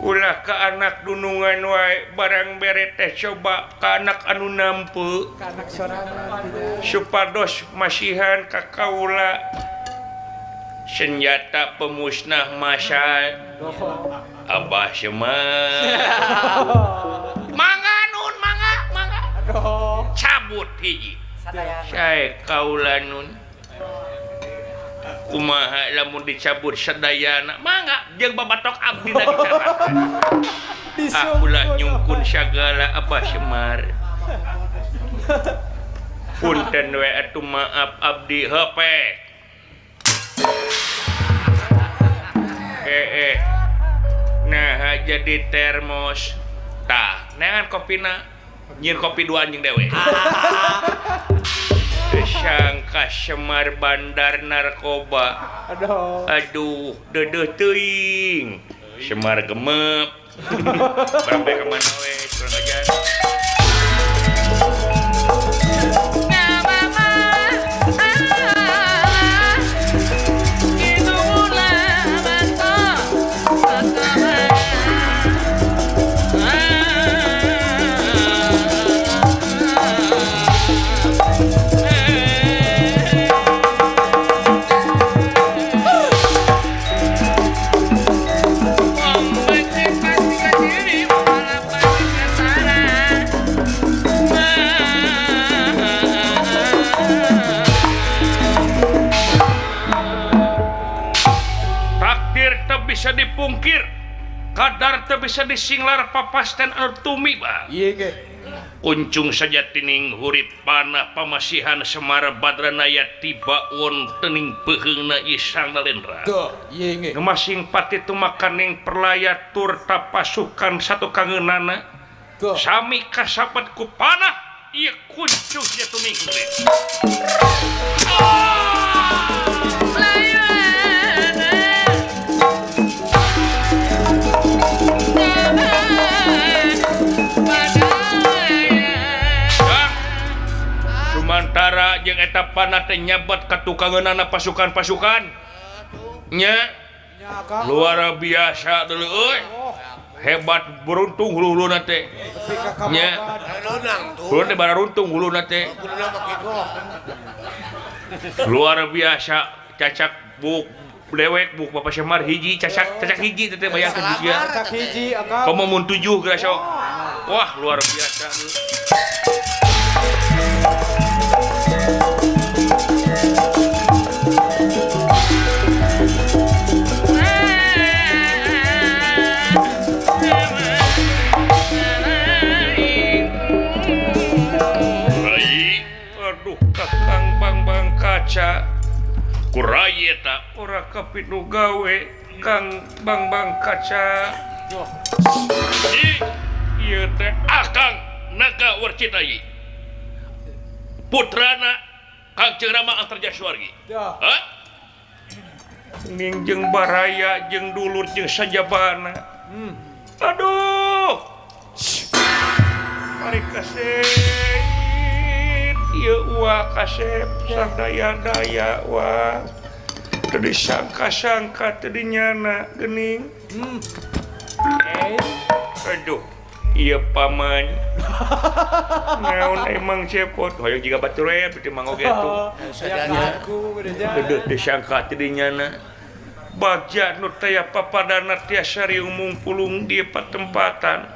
Ulah ka anak dunungan wae barang bere teh coba ka anak anu nampe. Ka anak sorangan supados masihan ka kaula senjata pemusnah massal. Abah Semar. Mangga nun, mangga, mangga. Cabut hiji. Sae kaula nun. Kumaha lamun dicabut sadayana mangga jeung babatok abdi da dicaraka. Ah ulah nyungkun sagala Abah Semar. Punten we atuh maaf abdi heupe. Nah Kaca jadi termos. Tah, neangan kopina nyieun kopi dua anjing dewe. Sangka Semar bandar narkoba. Aduh. Aduh, dedeuh teuing. Semar gemep. Sampai ke mana we, kurang ajar. Bisa dipungkir kadar teu bisa disinglar papasten anu tumiba. Kuncung sajatining hurip panah pamasihan Semar Badranaya tiba wontening beuheungna ieu Sang Nalendra. Masing pati tumakaning perlaya tur tapasukan satu kangeunana sami kasapet ku panah ieu kuncung sajatining hurip. Sumantara jeung eta panah teh nyabat ka tukangeunana pasukan-pasukan. Nya luar biasa deuleu euy. Hebat beruntung hulu-huluna teh. Nya. Huluna teh bararuntung huluna teh. Luar biasa cacak buk dewek buk Bapak Semar hiji cacak cacak hiji teh bayangkeun hiji. Cacak hiji akang. Komo mun 7 geura sok. Wah, luar biasa. Rai, aduh kakang bang-bang kaca. Kurai eta ora kapinu gawe Kang bang-bang kaca. Ieu teh akang naga warcita ieu. Putrana Kang Ceng Rama Antarjaswargi. Hah? Ning jeung baraya jeung dulur jeung sajabana. Aduh. Mari kasep. Ieu wa kasep sadaya-daya wa. Teu disangka-sangka teu dinyana geuning. Aduh. Iya paman. Naon emang cepot hoyong jiga batur we teu mang oge tuh. Aduh disangka teu dinyana. Bagja nu taya papadana tiasa riung mungpulung di patempatan.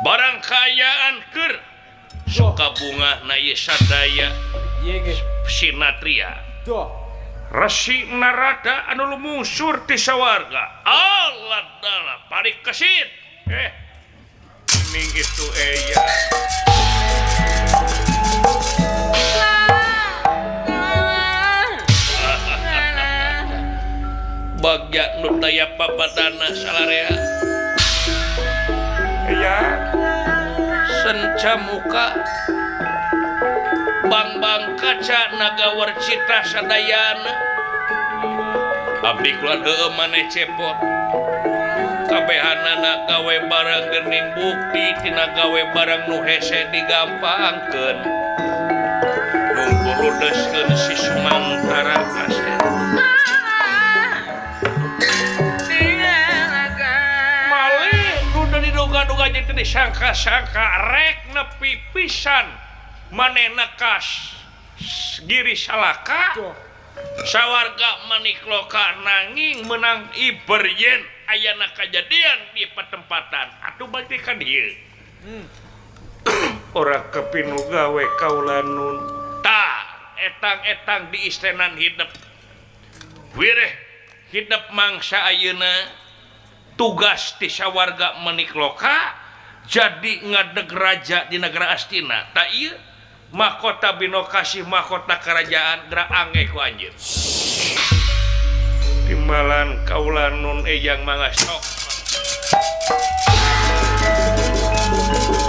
Barang kaayaan keur suka bungah na ieu sadaya sinatria. Resi Narada anu lumungsur ti sawarga. Allah dala parik kesit. Ning itu eya. Bagja nu taya papadana salarea. Eya senca muka bang-bang kaca naga warcita sadayana. Abdi kula heueuh maneh cepot. Kabehanana gawe barang geuning bukti tina gawe barang nu hese digampangkeun. Mungkurudeskeun si Sumantara kasep. Malih kudu diduga-duga jeung teu disangka-sangka rek nepi pisan manehna kas Giri Salaka. Sawarga manikloka nanging menang iber yen ayana kajadian di patempatan atuh balik ka dieu. Ora kepinu gawe kaula nun. Tah etang-etang di istenan hidep. Wireh hidep mangsa ayeuna tugas ti sawarga manikloka jadi ngadeg raja di negara Astina. Tah ieu mahkota Binokasih mahkota kerajaan gerak ange ku anjeun. Timbalan kaula nun eyang mangga sok.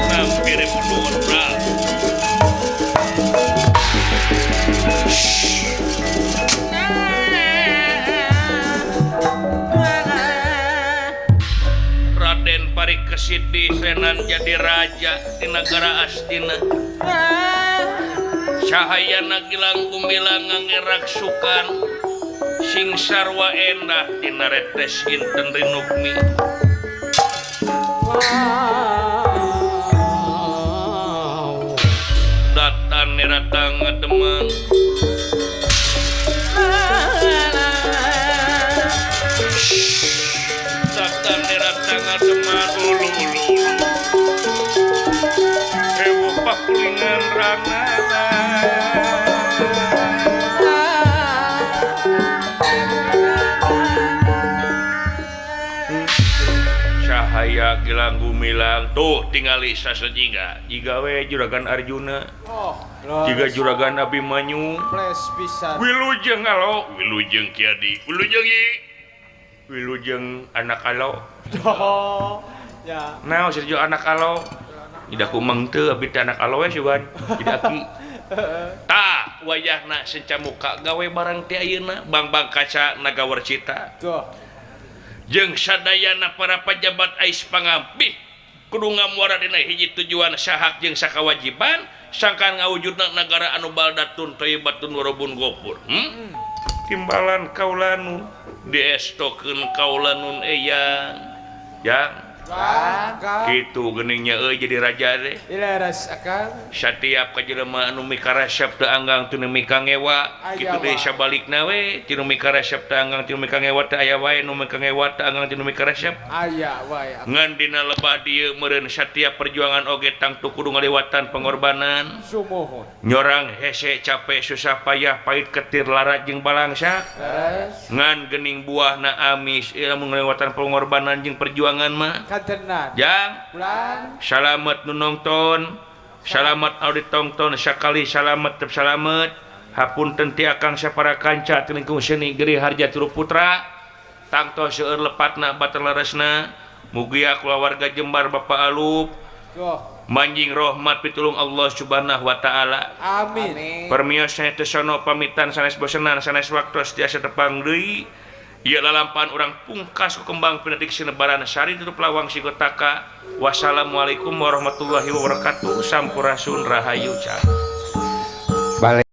Nampire mundur bra. Raden Parikesit disenan jadi raja di negara Astina. Cahayana gilang gumilang ngangerak sukan sing sarwa endah tina retes inten rinukmi. Datan niratang ngademen. Datan niratang ngademen ulu ulu ulu. Hewuh pakulingan rana. Cahaya gilang gumilang tuh tingali sasejingga jiga we juragan Arjuna. Oh, jiga juragan Abimanyu. Flash pisan. Wilujeng alo, wilujeng Kiadi, wilujeng i, wilujeng anak alo. Oh, ya. Nah, serjo anak alo. Tidak kumang teu abdi teh anak alo we sugan. Tidak aki. Tah, wayahna senca muka gawe barang teh ayeuna bang-bang kaca naga warcita. Tuh. Jeung sadayana para pejabat ais pangampih kudu ngamuara dina hiji tujuan sahak jeung sakawajiban sangkan ngawujudna nagara anu baldatun thayyibatun warabun gofur. Timbalan kaulanun diestokeun kaulanun eyang. Yang kitu geningnya euy jadi raja deh. Satiap ka jelema anu mikarasep teu anggang teu mikangewa kitu deui sabalikna we teu mikarasep teu anggang teu mikangewa teu aya wae nu mikangewa teu anggang teu mikarasep aya wae. Ngan dina lebah dieu meureun satiap perjuangan oge tangtu kudu ngaliwatan pengorbanan. Sumuhun. Nyorang hese capek susah payah pahit ketir lara jeung balangsa. Ngan geuning buahna amis ieu lamun ngaliwatan pengorbanan jeung perjuangan mah. Jang, salamet nu nongton, salamet anu ditongton, sakali salamet tep salamet. Hapunten ti akang sapara kanca ti lingkung seni Geri Harja Turu Putra. Tangto seueur lepatna bater leresna. Mugia kulawarga Jembar Bapak Alup. Manjing rahmat pitulung Allah Subhanahu wa taala. Amin. Permios sanes sono pamitan sanes bosenan sanes waktos tiasa tepang deui. Ieu lalampahan urang pungkas ku kembang pinatik sinebaran sari tutup lawang sigotaka. Wassalamualaikum warahmatullahi wabarakatuh. Sampurasun rahayu cang. Balik.